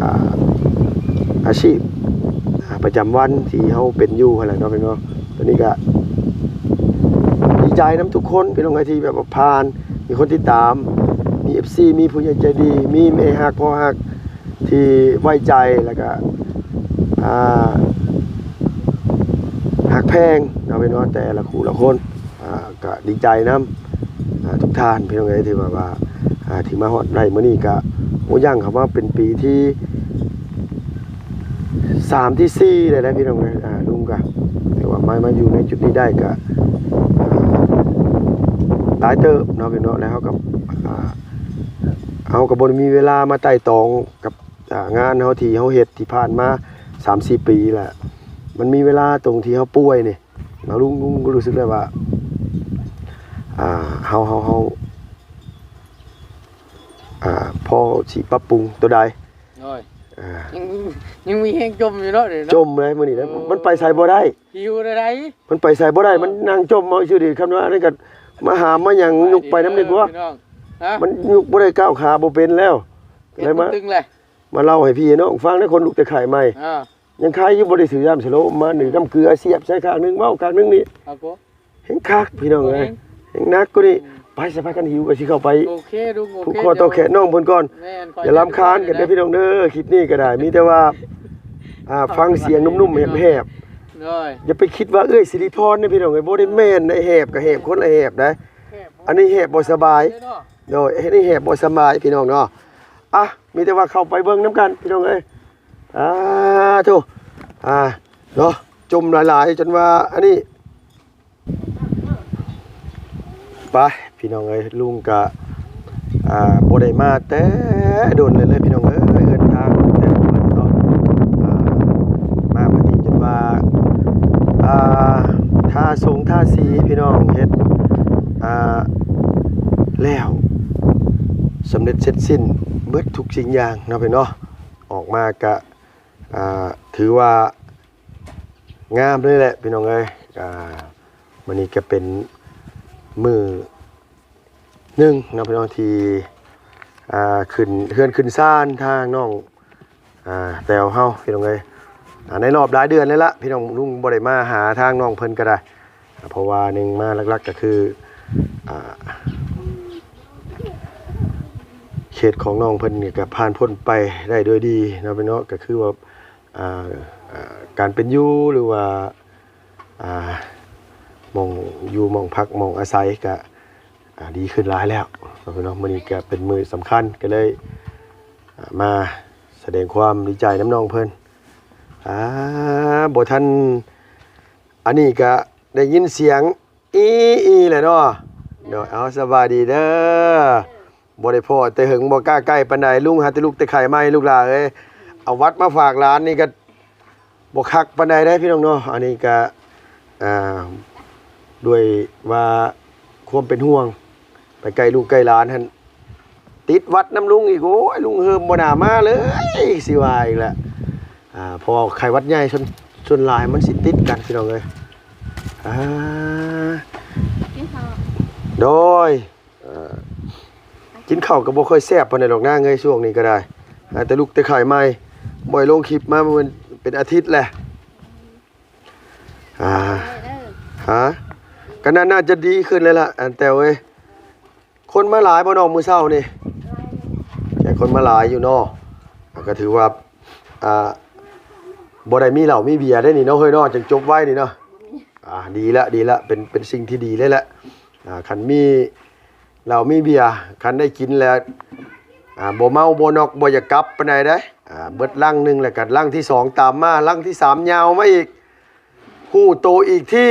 ອ່າ ອາຊີບ ອ່າ ປະຈຳວັນທີ່ເຮົາເປັນຢູ່ຫັ້ນແຫຼະເນາະ ເນາະ. ຕອນນີ້ກະດີໃຈນຳທຸກຄົນພີ່ນ້ອງເອີຍ ທີ່ແບບວ່າຜ່ານ ມີຄົນຕິດຕາມ ມີເອັຟຊີ ມີຜູ້ໃຫຍ່ໃຈດີ ມີແມ່ຮັກພໍ່ຮັກ ທີ່ໄວ້ໃຈ ແລ້ວກະ ອ່າ ຮັກແພງເນາະພີ່ນ້ອງ ແຕ່ລະຄູ່ລະຄົນ. ອ່າ ກະດີໃຈນຳ ອ່າ ທຸກທ່ານພີ່ນ້ອງເອີຍ ທີ່ວ່າ ວ່າ ອ່າ ທີ່ມາຮອດໄດ້ມື້ນີ້ກະ ໂອ້ ຍ່າງເຂົ້າມາເປັນປີທີສາມ ທີສີ່ ແລ້ວນະພີ່ນ້ອງເອີຍ. ອ່າ ລຸງກະ ແຕ່ວ່າມາ ມາຢູ່ໃນຈຸດນີ້ໄດ້ກະ ອ່າ ຫຼາຍເຕີບເນາະພີ່ນ້ອງເນາະ ແລ້ວເຮົາກະ ອ່າ ເຮົາກະບໍ່ໄດ້ມີເວລາມາໄຕ່ຕອງກັບ ອ່າ ງານເຮົາທີ່ເຮົາເຮັດທີ່ຜ່ານມາສາມສີ່ປີແລ້ວ ມັນມີເວລາຕົງທີ່ເຮົາປ່ວຍນີ້ເນາະ ລຸງ ລຸງກໍຮູ້ສຶກໄດ້ວ່າ ອ່າ ເຮົາ ເຮົາ ເຮົາ ອ່າ ພໍຊິປັບປຸງຕົວໃດ ໂດຍ ອ່າ ຍັງ ຍັງມີແຮງຈົມຢູ່ເນາະ ເດເນາະ ຈົມເລີຍມື້ນີ້ນະ ເອີ ມັນໄປໃສບໍ່ໄດ້ ຫິວໄດ້ໃດ ມັນໄປໃສບໍ່ໄດ້ ເອີ ມັນນັ່ງຈົມເອົາຊື່ນີ້ ຄັນວ່າອັນນັ້ນກໍມາຫາມມາຫຍັງ ໄປ ຍົກໄປນຳນີ້ກວ່າ ພີ່ນ້ອງ ຮະ ມັນຍົກບໍ່ໄດ້ ກ້າວຂາບໍ່ເປັນແລ້ວ ເປັນ ເລີຍມາ ມາເລົ່າໃຫ້ພີ່ນ້ອງຟັງນະ ຄົນລຸກແຕ່ໄຂ້ໃໝ່ ອ່າ ຍັງຄາຍຢູ່ ບໍ່ໄດ້ຊື້ຢາມສະໂລມມາ ນີ້ ອືມ ນ້ຳເກືອສຽບໃສ່ຂ້າງໜຶ່ງ ເວົ້າຂ້າງໜຶ່ງນີ້ ເອົາໂກ ແຮງຄັກພີ່ນ້ອງເອີຍ ໂອ້ຍ ແຮງໜັກກວ່ານີ້ ອືມ ໄປ ສະພາກັນຫິວກໍຊິເຂົ້າໄປ ໂອເຄລຸງ ໂອເຄ ຜູກຄໍຕໍ່ແຂນນ້ອງເພິ່ນກ່ອນ ແມ່ນ ຢ່າລຳຄານກັນເດີພີ່ນ້ອງເດີ ຄລິບນີ້ກໍໄດ້ ມີແຕ່ວ່າ ອ່າ ຟັງສຽງນຸ້ມໆແຮບໆ ໂດຍ ຢ່າໄປຄິດວ່າເອື້ອຍສິລິພອນເດ້ພີ່ນ້ອງເອີຍ ບໍ່ໄດ້ແມ່ນໃດ ແຫບກໍແຫບຄົນລະແຫບໃດ ອັນນີ້ແຫບບໍ່ສະບາຍ ໂດຍ ອັນນີ້ແຫບບໍ່ສະບາຍພີ່ນ້ອງເນາະ. ອ່ະ ມີແຕ່ວ່າເຂົ້າໄປເບິ່ງນຳກັນພີ່ນ້ອງເອີຍ. ອ່າ ໂທ້ ອ່າ ເນາະ ຈົມຫຼາຍໆ ຈົນວ່າອັນນີ້ ໄປພີ່ນ້ອງເອີຍ ລຸງກະ ອ່າ ບໍ່ໄດ້ມາແຕ່ດົນເລີຍ ພີ່ນ້ອງເອີຍ ເຮືອນທາງແຕ່ເພິ່ນເນາະ ອ່າ ມາບັດນີ້ຈົນວ່າ ອ່າ ທາສົງທາສີພີ່ນ້ອງເຮັດ ອ່າ ແລ້ວ ສຳເລັດເສັດສິ້ນເບິດທຸກສິ່ງຢ່າງເນາະ ພີ່ນ້ອງເນາະ ອອກມາກະ ອ່າ ຖືວ່າງາມເລີຍແຫຼະພີ່ນ້ອງເອີຍ. ອ່າ ມື້ນີ້ກະເປັນມື້ໜຶ່ງເນາະພີ່ນ້ອງ ທີ່ ອ່າ ຂຶ້ນເຮືອນຂຶ້ນຊານທາງນ້ອງ ອ່າ ແຕວເຮົາພີ່ນ້ອງເອີຍ ອ່າ ໃນລອບຫຼາຍເດືອນແລ້ວລະພີ່ນ້ອງ ລຸງບໍ່ໄດ້ມາຫາທາງນ້ອງເພິ່ນກໍໄດ້ ເພາະວ່າໜຶ່ງມາຫຼັກໆກໍຄື ອ່າ ເຂດຂອງນ້ອງເພິ່ນນີ້ກໍຜ່ານພົ້ນໄປໄດ້ໂດຍດີເນາະພີ່ນ້ອງ ກໍຄືວ່າ ອ່າ ອ່າ ການເປັນຢູ່ ຫຼືວ່າ ອ່າ ໝ່ອງຢູ່ ໝ່ອງພັກ ໝ່ອງອາໄສ ກະ ອ່າ ດີຂຶ້ນຫຼາຍແລ້ວເນາະພີ່ນ້ອງ. ມື້ນີ້ກະເປັນມື້ສຳຄັນ ກະເລີຍ ອ່າ ມາສະແດງຄວາມດີໃຈນຳນ້ອງເພິ່ນ. ອ່າ ບໍ່ທັນ ອັນນີ້ກະໄດ້ຍິນສຽງ ອີ່ອີ່ແຫຼະເນາະ. ໂດຍ ເອົາ ສະບາຍດີເດີ. ບໍ່ໄດ້ພໍ້ແຕ່ເຫິງ ບໍ່ກ້າໃກ້ປານໃດ. ລຸງຫາແຕ່ລຸກແຕ່ໄຂ້ໃໝ່ ລູກຫຼ້າເອີຍ. ເອົາຫວັດມາຝາກຫຼານນີ້ກະບໍ່ຄັກປານໃດເດ້ພີ່ນ້ອງເນາະ. ອັນນີ້ກະ ອ່າ ດ້ວຍວ່າຄວາມເປັນຫ່ວງ ໄປໃກ້ລູກໃກ້ຫຼານຫັ້ນ ຕິດຫວັດນຳລຸງອີກ. ໂອ້ຍ ລຸງເຮີມບໍ່ໜ້າມາເລີຍ ຊິວ່າອີກແຫຼະ. ອ່າ ເພາະວ່າໄຂ້ຫວັດໃຫຍ່ ສ່ວນ ສ່ວນຫຼາຍມັນຊິຕິດກັນ ພີ່ນ້ອງເອີຍ. ອ່າ ກິນເຂົ້າ ໂດຍ ເອີ ກິນເຂົ້າກໍບໍ່ຄ່ອຍແຊບປານໃດດອກນາງເອີຍ ຊ່ວງນີ້ກໍໄດ້ ອ່າ ແຕ່ລຸກແຕ່ໄຂ້ໃໝ່ ບໍ່ໄດ້ລົງຄລິບມາ ມັນເປັນອາທິດແຫຼະ. ອ່າ ເອີ ຮະ ກໍໜ້າ ໜ້າຈະດີຂຶ້ນແລ້ວລະ ອັນແຕວເອີຍ. ຄົນມາຫຼາຍບໍ່ນ້ອງ ມື້ເຊົ້ານີ້? ແຂກຄົນມາຫຼາຍຢູ່ເນາະ. ອ່າ ກໍຖືວ່າ ອ່າ ບໍ່ໄດ້ມີເຫຼົ້າມີເບຍໄດ໋ນີ້ເນາະເຮີຍເນາະ ຈຶ່ງຈົບໄວນີ້ເນາະ. ອ່າ ດີລະ ດີລະ ເປັນ ເປັນສິ່ງທີ່ດີເລີຍແຫຼະ. ອ່າ ຄັນມີເຫຼົ້າມີເບຍ ຄັນໄດ້ກິນແລ້ວ ອ່າ ບໍ່ເມົາບໍ່ນອກ ບໍ່ຢາກກັບປານໃດເດ້. ອ່າ ເບິດລັງໜຶ່ງ ແລ້ວກໍລັງທີສອງຕາມມາ ລັງທີສາມຍາວມາອີກ ຮູ້ໂຕອີກທີ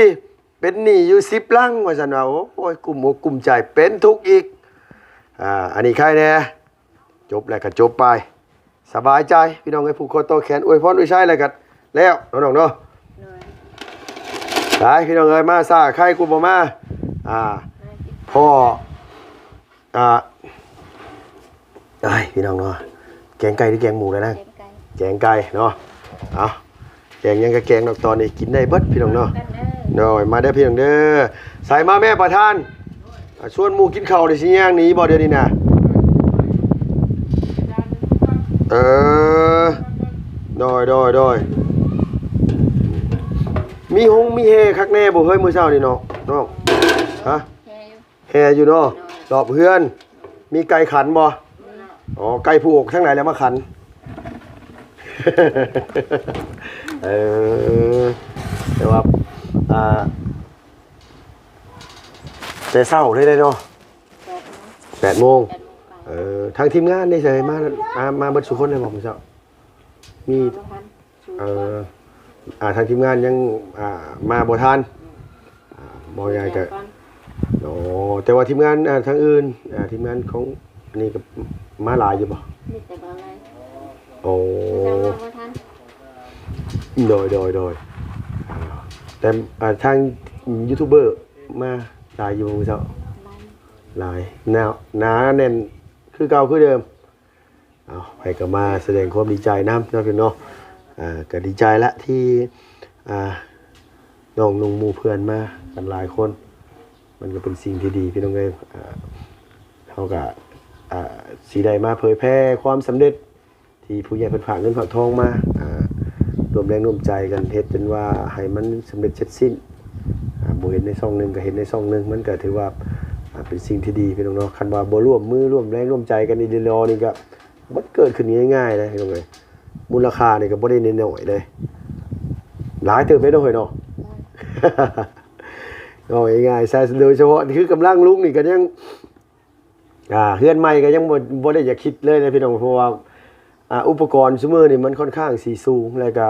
ເປັນໜີ້ຢູ່ສິບລັງ ວ່າຊັ້ນວ່າ. ໂອ້ຍ ກຸ້ມອົກກຸ້ມໃຈ ເປັນທຸກອີກ. ອ່າ ອັນນີ້ໄຄແດ່ ຈົບແລ້ວກໍຈົບໄປ ສະບາຍໃຈພີ່ນ້ອງເອີຍ. ຜູກຄໍຕໍ່ແຂນ ອວຍພອນອວຍໄຊແລ້ວກໍແລ້ວເນາະນ້ອງເນາະ. ໂດຍ ໄປພີ່ນ້ອງເອີຍ ມາຊ້າໄຄກວ່າບໍ່ມາ. ອ່າ ມາກິນ ພໍ້ ອ່າ ອ້າຍ ພີ່ນ້ອງເນາະ ແກງໄກ່ຫຼືແກງໝູແລ້ວນາງ? ແກງໄກ່ ແກງໄກ່ເນາະ. ເອົາ ແກງຫຍັງກໍແກງດອກ ຕອນນີ້ກິນໄດ້ເບິດພີ່ນ້ອງເນາະ. ມານຳກັນເດີ ໂດຍ ມາເດີພີ່ນ້ອງເດີ. ໃສ່ມາແມ່ປະທານ ອ່າ ຊວນໝູ່ກິນເຂົ້າ ໄດ້ຊິຍ່າງໜີບໍ່ດຽວນີ້ນະ? ເອີ ໂດຍ ໂດຍ ໂດຍ. ມີຫົງມີແຫ່ຄັກແນ່ບໍ່ເຮີ້ຍ ມື້ເຊົ້ານີ້ເນາະ ນ້ອງ? ຮະ? ແຫ່ຢູ່ ແຫ່ຢູ່ເນາະ ໂດຍ ລອບເຮືອນ. ມີໄກ່ຂັນບໍ່? ມີ ອໍ ໄກ່ຜູກທາງໃດແລ້ວມາຂັນ? ເອີ ແຕ່ວ່າ ອ່າ ແຕ່ເຊົ້າເລີຍເນາະ ແປດໂມງ ແປດໂມງ ແປດໂມງປາຍ. ເອີ ທາງທີມງານໄດ້ໃສ່ມາ ມາ ມາເບິດສູ່ຄົນເລີຍບໍ່ມື້ເຊົ້າ? ມີ ມາບໍ່ທັນ ເອີ ອ່າ ທາງທີມງານຍັງ ອ່າ ມາບໍ່ທັນ. ອືມ ອ່າ ເວົ້າງ່າຍກໍ ແຕ່ວ່າ ອໍ ແຕ່ວ່າທີມງານ ອ່າ ທາງອື່ນ ອ່າ ທີມງານຂອງອັນນີ້ກໍມາຫຼາຍຢູ່ບໍ່? ມີແຕ່ບ່າວໄລ. ໂອ້ ເຂົາເຈົ້າມາບໍ່ທັນ. ໂດຍ ໂດຍ ໂດຍ. ອ່າ ແຕ່ ອ່າ ທາງຢູທູບເບີມາຫຼາຍຢູ່ມື້ເຊົ້າ? ຫຼາຍ ຫຼາຍ ໜາ ໜາແໜ້ນຄືເກົ່າຄືເດີມ. ເອົາ ໃຜກໍມາສະແດງຄວາມດີໃຈນຳເນາະ ພີ່ນ້ອງເນາະ. ອ່າ ກໍດີໃຈລະທີ່ ອ່າ ນ້ອງນຸ່ງໝູ່ເພື່ອນມາກັນຫຼາຍຄົນ ມັນກໍເປັນສິ່ງທີ່ດີພີ່ນ້ອງເອີຍ. ອ່າ ເຮົາກໍ ອ່າ ຊິໄດ້ມາເຜີຍແຜ່ຄວາມສຳເລັດ ທີ່ຜູ້ໃຫຍ່ເພິ່ນຝາກເງິນຝາກທອງມາ ອ່າ ລວມແຮງລວມໃຈກັນເຮັດຈົນວ່າໃຫ້ມັນສຳເລັດເສັດສິ້ນ. ອ່າ ບໍ່ເຫັນໃນຊ່ອງໜຶ່ງກໍເຫັນໃນຊ່ອງໜຶ່ງ ມັນກໍຖືວ່າ ອ່າ ເປັນສິ່ງທີ່ດີພີ່ນ້ອງເນາະ. ຄັນວ່າບໍ່ຮ່ວມມືຮ່ວມແຮງຮ່ວມໃຈກັນອີ່ຫຼີນີ້ກໍ ມັນເກີດຂຶ້ນງ່າຍໆເດ້ພີ່ນ້ອງເອີຍ. ມູນລະຄ່ານີ້ກໍບໍ່ໄດ້ນ້ອຍໆເດ້ ຫຼາຍເຕີບເດ້ເນາະເຮີ້ຍເນາະ. ເວົ້າງ່າຍໆຊະ ໂດຍສະເພາະຄືກຳລັງລຸງນີ້ກໍຍັງ ອ່າ ເຮືອນໃໝ່ກໍຍັງບໍ່ ບໍ່ໄດ້ຢາກຄິດເລີຍເດ້ພີ່ນ້ອງ ເພາະວ່າ ອ່າ ອຸປະກອນຊຸມື້ນີ້ມັນຂ້ອນຂ້າງຊິສູງ ແລ້ວກໍ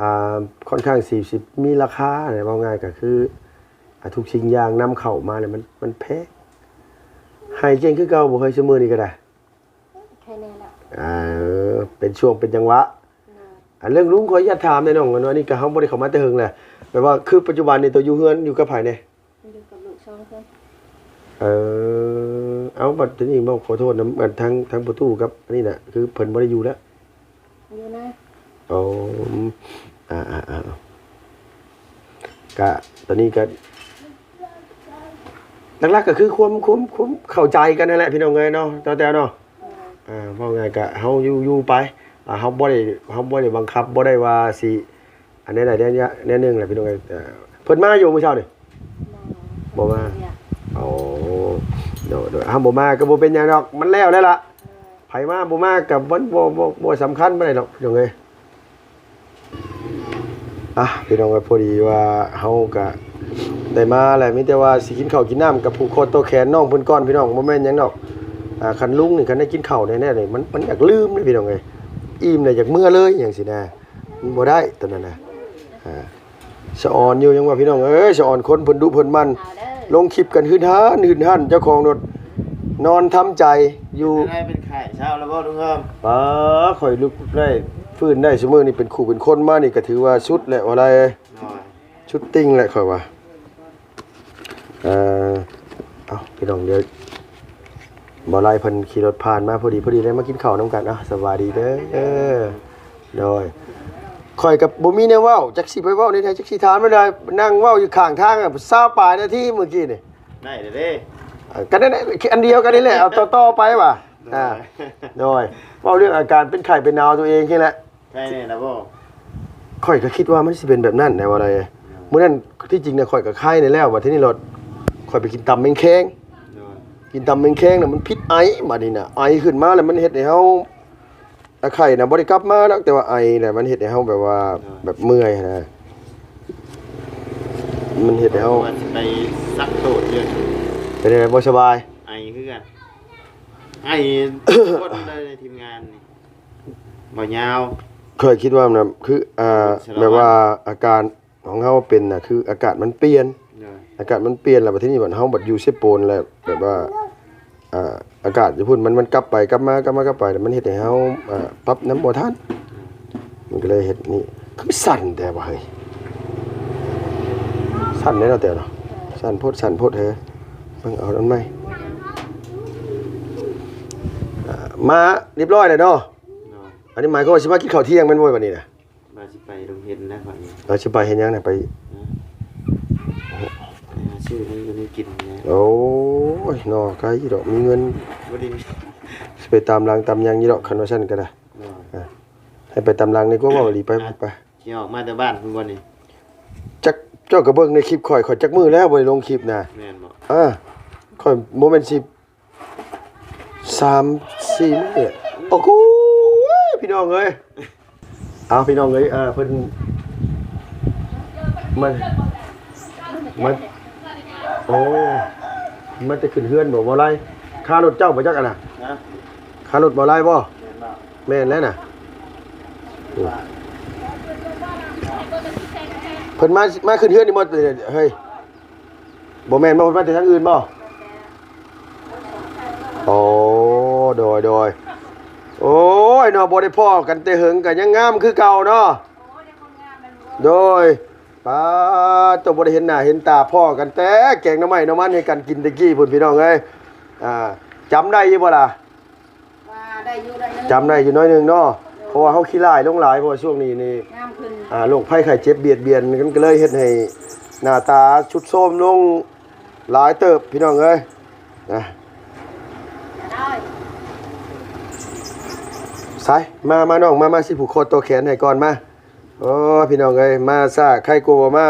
ອ່າ ຂ້ອນຂ້າງຊິ ຊິມີລາຄາ ເວົ້າງ່າຍກໍຄື ອ່າ ທຸກສິ່ງຢ່າງນຳເຂົ້າມາແລ້ວມັນ ມັນແພງ. ໄຮ່ເກັ່ງຄືເກົ່າບໍ່ເຮີ້ຍ ຊຸມື້ນີ້ກໍໄດ້? ແຄ່ນີ້ແຫຼະ ເອີ ເປັນຊ່ວງເປັນຈັງຫວະ. ໂດຍ ອັນເລື່ອງລຸງ ຂໍອະນຸຍາດຖາມແດ່ນ້ອງ ອັນນີ້ກໍເຮົາບໍ່ໄດ້ເຂົ້າມາແຕ່ເຫິງແຫຼະ ແບບວ່າຄືປັດຈຸບັນນີ້ໂຕຢູ່ເຮືອນຢູ່ກັບໃຜແດ່? ຢູ່ກັບລູກສອງຄົນ. ເອີ ເອົາ ບັດທີນີ້ເວົ້າຂໍໂທດນຳ ອັນ ທາງ ທາງພໍ່ຕູ້ກັບອັນນີ້ນະ ຄືເພິ່ນບໍ່ໄດ້ຢູ່ແລ້ວ? ຢູ່ນະ. ອໍ ອ່າໆ ກະຕອນນີ້ກະຫຼັກໆ ກະຄືຄວາມ ຄວາມ ຄວາມເຂົ້າໃຈກັນນັ້ນແຫຼະ ພີ່ນ້ອງເອີຍເນາະ ຕາແຕວເນາະ. ໂດຍ ອ່າ ເວົ້າງ່າຍກະເຮົາຢູ່ ຢູ່ໄປ ອ່າ ເຮົາບໍ່ໄດ້ ເຮົາບໍ່ໄດ້ບັງຄັບ ບໍ່ໄດ້ວ່າຊິອັນໃດໆ ແນວໜຶ່ງແຫຼະ ພີ່ນ້ອງເອີຍ. ເອີ ເພິ່ນມາຢູ່ມື້ເຊົ້ານີ້? ບໍ່ ບໍ່ມາ. ໂອ້ ໂດຍໆ ເຮົາບໍ່ມາກໍບໍ່ເປັນຫຍັງດອກ ມັນແລ້ວແລ້ວລະ. ໂດຍ ໃຜມາບໍ່ມາກໍບໍ່ ບໍ່ ບໍ່ ບໍ່ສຳຄັນປານໃດດອກ ພີ່ນ້ອງເອີຍ. ອ່ະ ພີ່ນ້ອງເອີຍ ພໍດີວ່າເຮົາກະໄດ້ມາແຫຼະ ມີແຕ່ວ່າຊິກິນເຂົ້າກິນນ້ຳກັບຜູກຄໍຕໍ່ແຂນນ້ອງເພິ່ນກ່ອນ ພີ່ນ້ອງ ບໍ່ແມ່ນຫຍັງດອກ. ອ່າ ຄັນລຸງນີ້ ຄັນໄດ້ກິນເຂົ້າແນ່ໆນີ້ ມັນ ມັນຢາກລືມເດ້ ພີ່ນ້ອງເອີຍ ອີ່ມແລ້ວຢາກເມືອເລີຍຫຍັງຊີ້ນະ ມັນບໍ່ໄດ້ຕອນນັ້ນນະ. ອ່າ ສະອອນຢູ່ ຍັງວ່າ ພີ່ນ້ອງເອີຍ ສະອອນຄົນເພິ່ນດຸເພິ່ນໝັ່ນ ເອົາເດີ ລົງຄລິບກັນຫືດຫານຫືດຫັນ ເຈົ້າຂອງລົດນອນທຳໃຈຢູ່. ເປັນໄດ້ເປັນໄຂ້ເຊົາແລ້ວບໍ່ລຸງເອີມ? ປ້າ ຂ້ອຍລຸກໄດ້ຟື້ນໄດ້ຊຸມື້ນີ້ ເປັນຄູ່ເປັນຄົນມານີ້ ກໍຖືວ່າສຸດແຫຼະ ວ່າໄດ້ ໂດຍ ສຸດຕິ່ງແຫຼະ ຂ້ອຍວ່າ. ເອີ ເອົາ ພີ່ນ້ອງ ດຽວບ່າວໄລເພິ່ນຂີ່ລົດຜ່ານມາພໍດີ ພໍດີໄດ້ມາກິນເຂົ້ານຳກັນ. ເອົາ ສະບາຍດີເດີ. ໂດຍ ຂ້ອຍກໍບໍ່ມີແນວເວົ້າ ຈັກຊິໄປເວົ້າແນວໃດ ຈັກຊິຖາມແນວໃດ ນັ່ງເວົ້າຢູ່ຂ້າງທາງ ຊາວປາຍນາທີມື້ກີ້ນີ້. ໄດ້ເດ້ ເອີ ກໍນັ້ນແຫຼະ ອັນດຽວກັນນີ້ແຫຼະ ເອົາຕໍ່ໆໄປວ່າ. ໂດຍ ອ່າ ໂດຍ ເວົ້າເລື່ອງອາການເປັນໄຂ້ເປັນໜາວຕົວເອງນີ້ແຫຼະ. ໄຄແນ່ລະບໍ່? ຂ້ອຍກໍຄິດວ່າມັນຊິເປັນແບບນັ້ນແຫຼະ ວ່າໄດ້. ອືມ ມື້ນັ້ນທີ່ຈິງນະ ຂ້ອຍກໍໄຄແນ່ແລ້ວ ບັດທີນີ້ລະ ຂ້ອຍໄປກິນຕຳແມງແຄງ. ໂດຍ ກິນຕຳແມງແຄງນະ ມັນຜິດໄອ ບັດນີ້ນະ ໄອຂຶ້ນມາແລ້ວມັນເຮັດໃຫ້ເຮົາ ອາ ໄຂ້ນະບໍ່ໄດ້ກັບມາດອກ ແຕ່ວ່າໄອນະ ມັນເຮັດໃຫ້ເຮົາແບບວ່າ ໂດຍ ແບບເມື່ອຍຫັ້ນນະ ມັນເຮັດໃຫ້ເຮົາ ວ່າຊິໄປຊັກໂຕດຢູ່ ເປັນຈັ່ງໃດ ບໍ່ສະບາຍ? ໄອຄືກັນ. ໃຫ້ທຸກຄົນເລີຍໃນທີມງານນີ້ ບໍ່ຍາວ ຂ້ອຍຄິດວ່ານະ ຄື ອ່າ ສາລະວັນ ແບບວ່າອາການຂອງເຮົາເປັນນະ ຄືອາກາດມັນປ່ຽນ ໂດຍ ອາກາດມັນປ່ຽນ ແລ້ວບັດທີນີ້ບັດເຮົາບັດຢູ່ເຊໂປນ ແລ້ວແບບວ່າ ອ່າ ອາກາດຢູ່ພຸ້ນມັນ ມັນກັບໄປກັບມາ ກັບມາກັບໄປ ແລ້ວມັນເຮັດໃຫ້ເຮົາ ອ່າ ປັບນຳບໍ່ທັນ ມັນກໍເລີຍເຮັດນີ້ ຄືສັ່ນແທ້ວະເຮີ້ຍ ສັ່ນແດ່ເນາະແຕ່ເນາະ ສັ່ນໂພດ ສັ່ນໂພດເຮີ້ຍ ເບິ່ງເອົາອັນໃໝ່ ອ່າ ມາຮຽບຮ້ອຍແລ້ວເນາະ ໂດຍ ອັນນີ້ໝາຍຄວາມວ່າຊິມາກິນເຂົ້າທ່ຽງແມ່ນບໍ່ບັດນີ້ນະ? ວ່າຊິໄປໂຮງຮຽນແລ້ວບັດນີ້ ວ່າຊິໄປເຮັດຫຍັງນະ? ໄປ ໄປຫາຊື້ແນວຢູ່ແນວກິນແຫຼະ ໂອ້ຍ ເນາະ ໄກຢູ່ດອກ ມີເງິນ ບໍ່ໄດ້ມີ ຊິໄປຕາມຫຼັງຕາມຫຍັງຢູ່ດອກ ຄັນວ່າຊັ້ນກໍໄດ້ ໂດຍ ອ່າ ໃຫ້ໄປຕາມຫຼັງນີ້ກວ່າ ເວົ້າອີ່ຫຼີ ໄປ ອ່ະ ໄປ ຊິອອກມາແຕ່ບ້ານພຸ້ນບໍ່ນີ້? ຈັກ ເຈົ້າກໍເບິ່ງໃນຄລິບຂ້ອຍ ຂ້ອຍຈັກມື້ແລ້ວບໍ່ໄດ້ລົງຄລິບນະ ແມ່ນບໍ່? ອ່າ ຂ້ອຍບໍ່ແມ່ນຊິ ສາມສີ່ມື້ ໂອ້ໂຫ ພີ່ນ້ອງເອີຍ ເອົາ ພີ່ນ້ອງເອີຍ ເອີ ເພິ່ນ ມາ ມາ ໂອ້ ມາແຕ່ຂຶ້ນເຮືອນບໍ່ ບໍ່ໄລ່ ຄ່າລົດເຈົ້າບໍ່ຈັກອັນນະ ຮະ ຄ່າລົດບໍ່ໄລ່ບໍ່? ແມ່ນແລ້ວນະ ເພິ່ນມາ ມາຂຶ້ນເຮືອນນີ້ບໍ່ ເຮີ້ຍ? ບໍ່ແມ່ນບໍ່ ເພິ່ນມາແຕ່ທາງອື່ນບໍ່? ອໍ ໂດຍ ໂດຍ ໂອ້ຍເນາະ ບໍ່ໄດ້ພໍ້ກັນແຕ່ເຫິງ ກໍຍັງງາມຄືເກົ່າເນາະ ໂດຍ ປາດໂຕ ບໍ່ໄດ້ເຫັນໜ້າເຫັນຕາ ພໍ້ກັນແຕ່ແກງໜໍ່ໄມ້ໜໍ່ມັນໃຫ້ກັນກິນແຕ່ກີ້ພຸ້ນ ພີ່ນ້ອງເອີຍ ອ່າ ຈຳໄດ້ຢູ່ບໍ່ລະ? ວ່າໄດ້ຢູ່ໜ້ອຍໜຶ່ງ ຈຳໄດ້ຢູ່ໜ້ອຍໜຶ່ງເນາະ ໂດຍ ເພາະວ່າເຮົາຂີ້ຫຼ້າຍລົງຫຼາຍ ເພາະວ່າຊ່ວງນີ້ນີ້ ງາມຂຶ້ນ ອ່າ ໂລກໄພໄຂ້ເຈັບບຽດບຽນ ມັນກໍເລີຍເຮັດໃຫ້ໜ້າຕາຊຸດໂຊມລົງຫຼາຍເຕີບ ພີ່ນ້ອງເອີຍ ນະ ໄປ ມາ ມານ້ອງ ມາ ມາ ຊິຜູກຄໍຕໍ່ແຂນໃຫ້ກ່ອນ ມາ ໂອ້ ພີ່ນ້ອງເອີຍ ມາຊ້າໄຄກວ່າບໍ່ມາ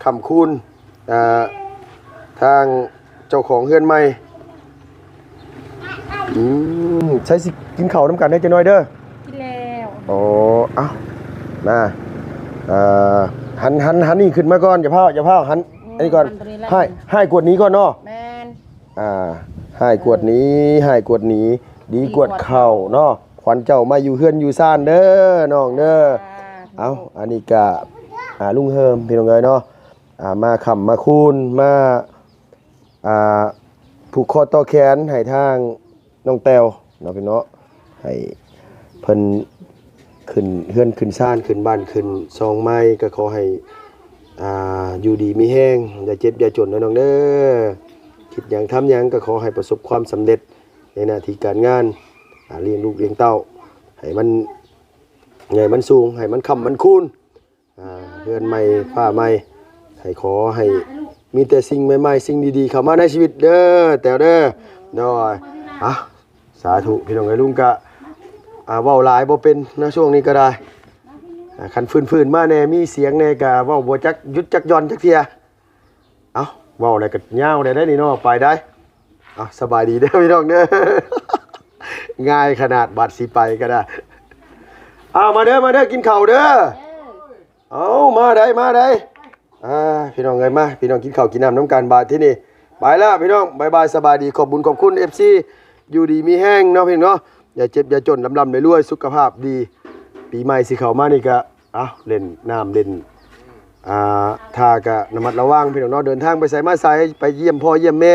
ຄ້ຳຄູນ ອ່າ ທາງເຈົ້າຂອງເຮືອນໃໝ່ ອືມ ໃສຊິກິນເຂົ້ານຳກັນເດີ ຈັກໜ້ອຍເດີ ກິນແລ້ວ ອໍ ເອົ້າ ມາ ອ່າ ຫັນ ຫັນ ຫັນນີ້ຂຶ້ນມາກ່ອນ ຢ່າພ້າວ ຢ່າພ້າວ ຫັນ ອືມ ອັນນີ້ກ່ອນ ຫັນໂຕນີ້ລະ ໃຫ້ ໃຫ້ກວດໜີກ່ອນເນາະ ແມ່ນ ອ່າ ໃຫ້ກວດໜີ ໃຫ້ກວດໜີ ດີກວດເຂົ້າເນາະ ຂວັນເຈົ້າມາຢູ່ເຮືອນຢູ່ຊານເດີນ້ອງເດີ ອ່າ ເອົ້າ ອັນນີ້ກະ ອ່າ ລຸງເຮີມ ພີ່ນ້ອງເອີຍເນາະ ອ່າ ມາຄ້ຳມາຄູນ ມາ ອ່າ ຜູກຄໍຕໍ່ແຂນໃຫ້ທາງນ້ອງແຕ້ວເນາະ ພີ່ນ້ອງເນາະ ໃຫ້ເພິ່ນຂຶ້ນເຮືອນຂຶ້ນຊານ ຂຶ້ນບ້ານຂຶ້ນຊ່ອງໃໝ່ ກໍຂໍໃຫ້ ອ່າ ຢູ່ດີມີແຮງ ຢ່າເຈັບຢ່າຈົນເດີນ້ອງເດີ ຄິດຫຍັງທຳຫຍັງກໍຂໍໃຫ້ປະສົບຄວາມສຳເລັດໃນໜ້າທີ່ການງານ ອ່າ ລ້ຽງລູກລ້ຽງເຕົ້າ ໃຫ້ມັນໃຫຍ່ມັນສູງ ໃຫ້ມັນຄ້ຳມັນຄູນ ອ່າ ເຮືອນໃໝ່ຟ້າໃໝ່ ໃຫ້ ຂໍໃຫ້ມີແຕ່ສິ່ງໃໝ່ໆ ສິ່ງດີໆ ເຂົ້າມາໃນຊີວິດເດີແຕ້ວເດີ ໂດຍ ອ່ະ ສາທຸ ພີ່ນ້ອງເອີຍ ລຸງກະ ອ່າ ເວົ້າຫຼາຍບໍ່ເປັນນະ ຊ່ວງນີ້ກໍໄດ້ ອ່າ ຄັນຟື້ນໆມາແດ່ ມີສຽງແດ່ ກະເວົ້າບໍ່ຈັກຢຸດຈັກຢ່ອນຈັກເທື່ອ ເອົ້າ ເວົ້າແລ້ວກໍຍາວແດ່ເດ້ນີ້ເນາະ ໄປໄດ້ ເອົ້າ ສະບາຍດີເດີພີ່ນ້ອງເດີ ງ່າຍຂະໜາດ ບາດຊິໄປກໍໄດ້ ເອົາ ມາເດີ ມາເດີ ກິນເຂົ້າເດີ ເອົາ ມາໄດ້ ມາໄດ້ ອ່າ ພີ່ນ້ອງເອີຍ ມາ ພີ່ນ້ອງກິນເຂົ້າກິນນ້ຳນຳກັນ ບາດທີນີ້ ໄປລະພີ່ນ້ອງ ບາຍບາຍ ສະບາຍດີ ຂອບບຸນຂອບຄຸນ ເອັຟຊີ ຢູ່ດີມີແຮງເນາະພີ່ນ້ອງເນາະ ຢ່າເຈັບຢ່າຈົນ ລ່ຳໆລວຍໆ ສຸຂະພາບດີ ປີໃໝ່ຊິເຂົ້າມານີ້ກະ ເອົ້າ ຫຼິ້ນນ້ຳຫຼິ້ນ ອ່າ ທ່າກະລະມັດລະວັງພີ່ນ້ອງເນາະ ເດີນທາງໄປໃສມາໃສ ໄປຢ້ຽມພໍ່ຢ້ຽມແມ່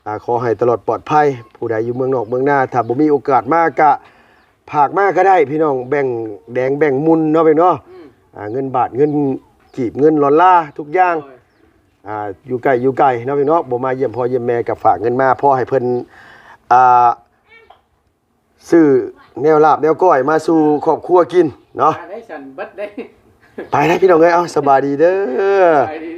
ອ່າ ຂໍໃຫ້ຕະຫຼອດປອດໄພ ຜູ້ໃດຢູ່ເມືອງນອກເມືອງນາ ຖ້າບໍ່ມີໂອກາດມາກະ ຝາກມາກໍໄດ້ພີ່ນ້ອງ ແບ່ງແດງແບ່ງໝຸ່ນເນາະພີ່ນ້ອງເນາະ ອືມ ອ່າ ເງິນບາດ ເງິນກີບ ເງິນລອນລາ ທຸກຢ່າງ ໂດຍ ອ່າ ຢູ່ໃກ້ຢູ່ໄກເນາະພີ່ນ້ອງເນາະ ບໍ່ມາຢ້ຽມພໍ່ຢ້ຽມແມ່ກໍຝາກເງິນມາ ພໍໃຫ້ເພິ່ນ ອ່າ ຊື້ແນວລາບແນວກ້ອຍມາສູ່ຄອບຄົວກິນເນາະ ມາໄດ້ຊັ້ນເບິດເດ້ ໄປແລ້ວພີ່ນ້ອງເອີຍ ເອົາ ສະບາຍດີເດີ ສະບາຍດີ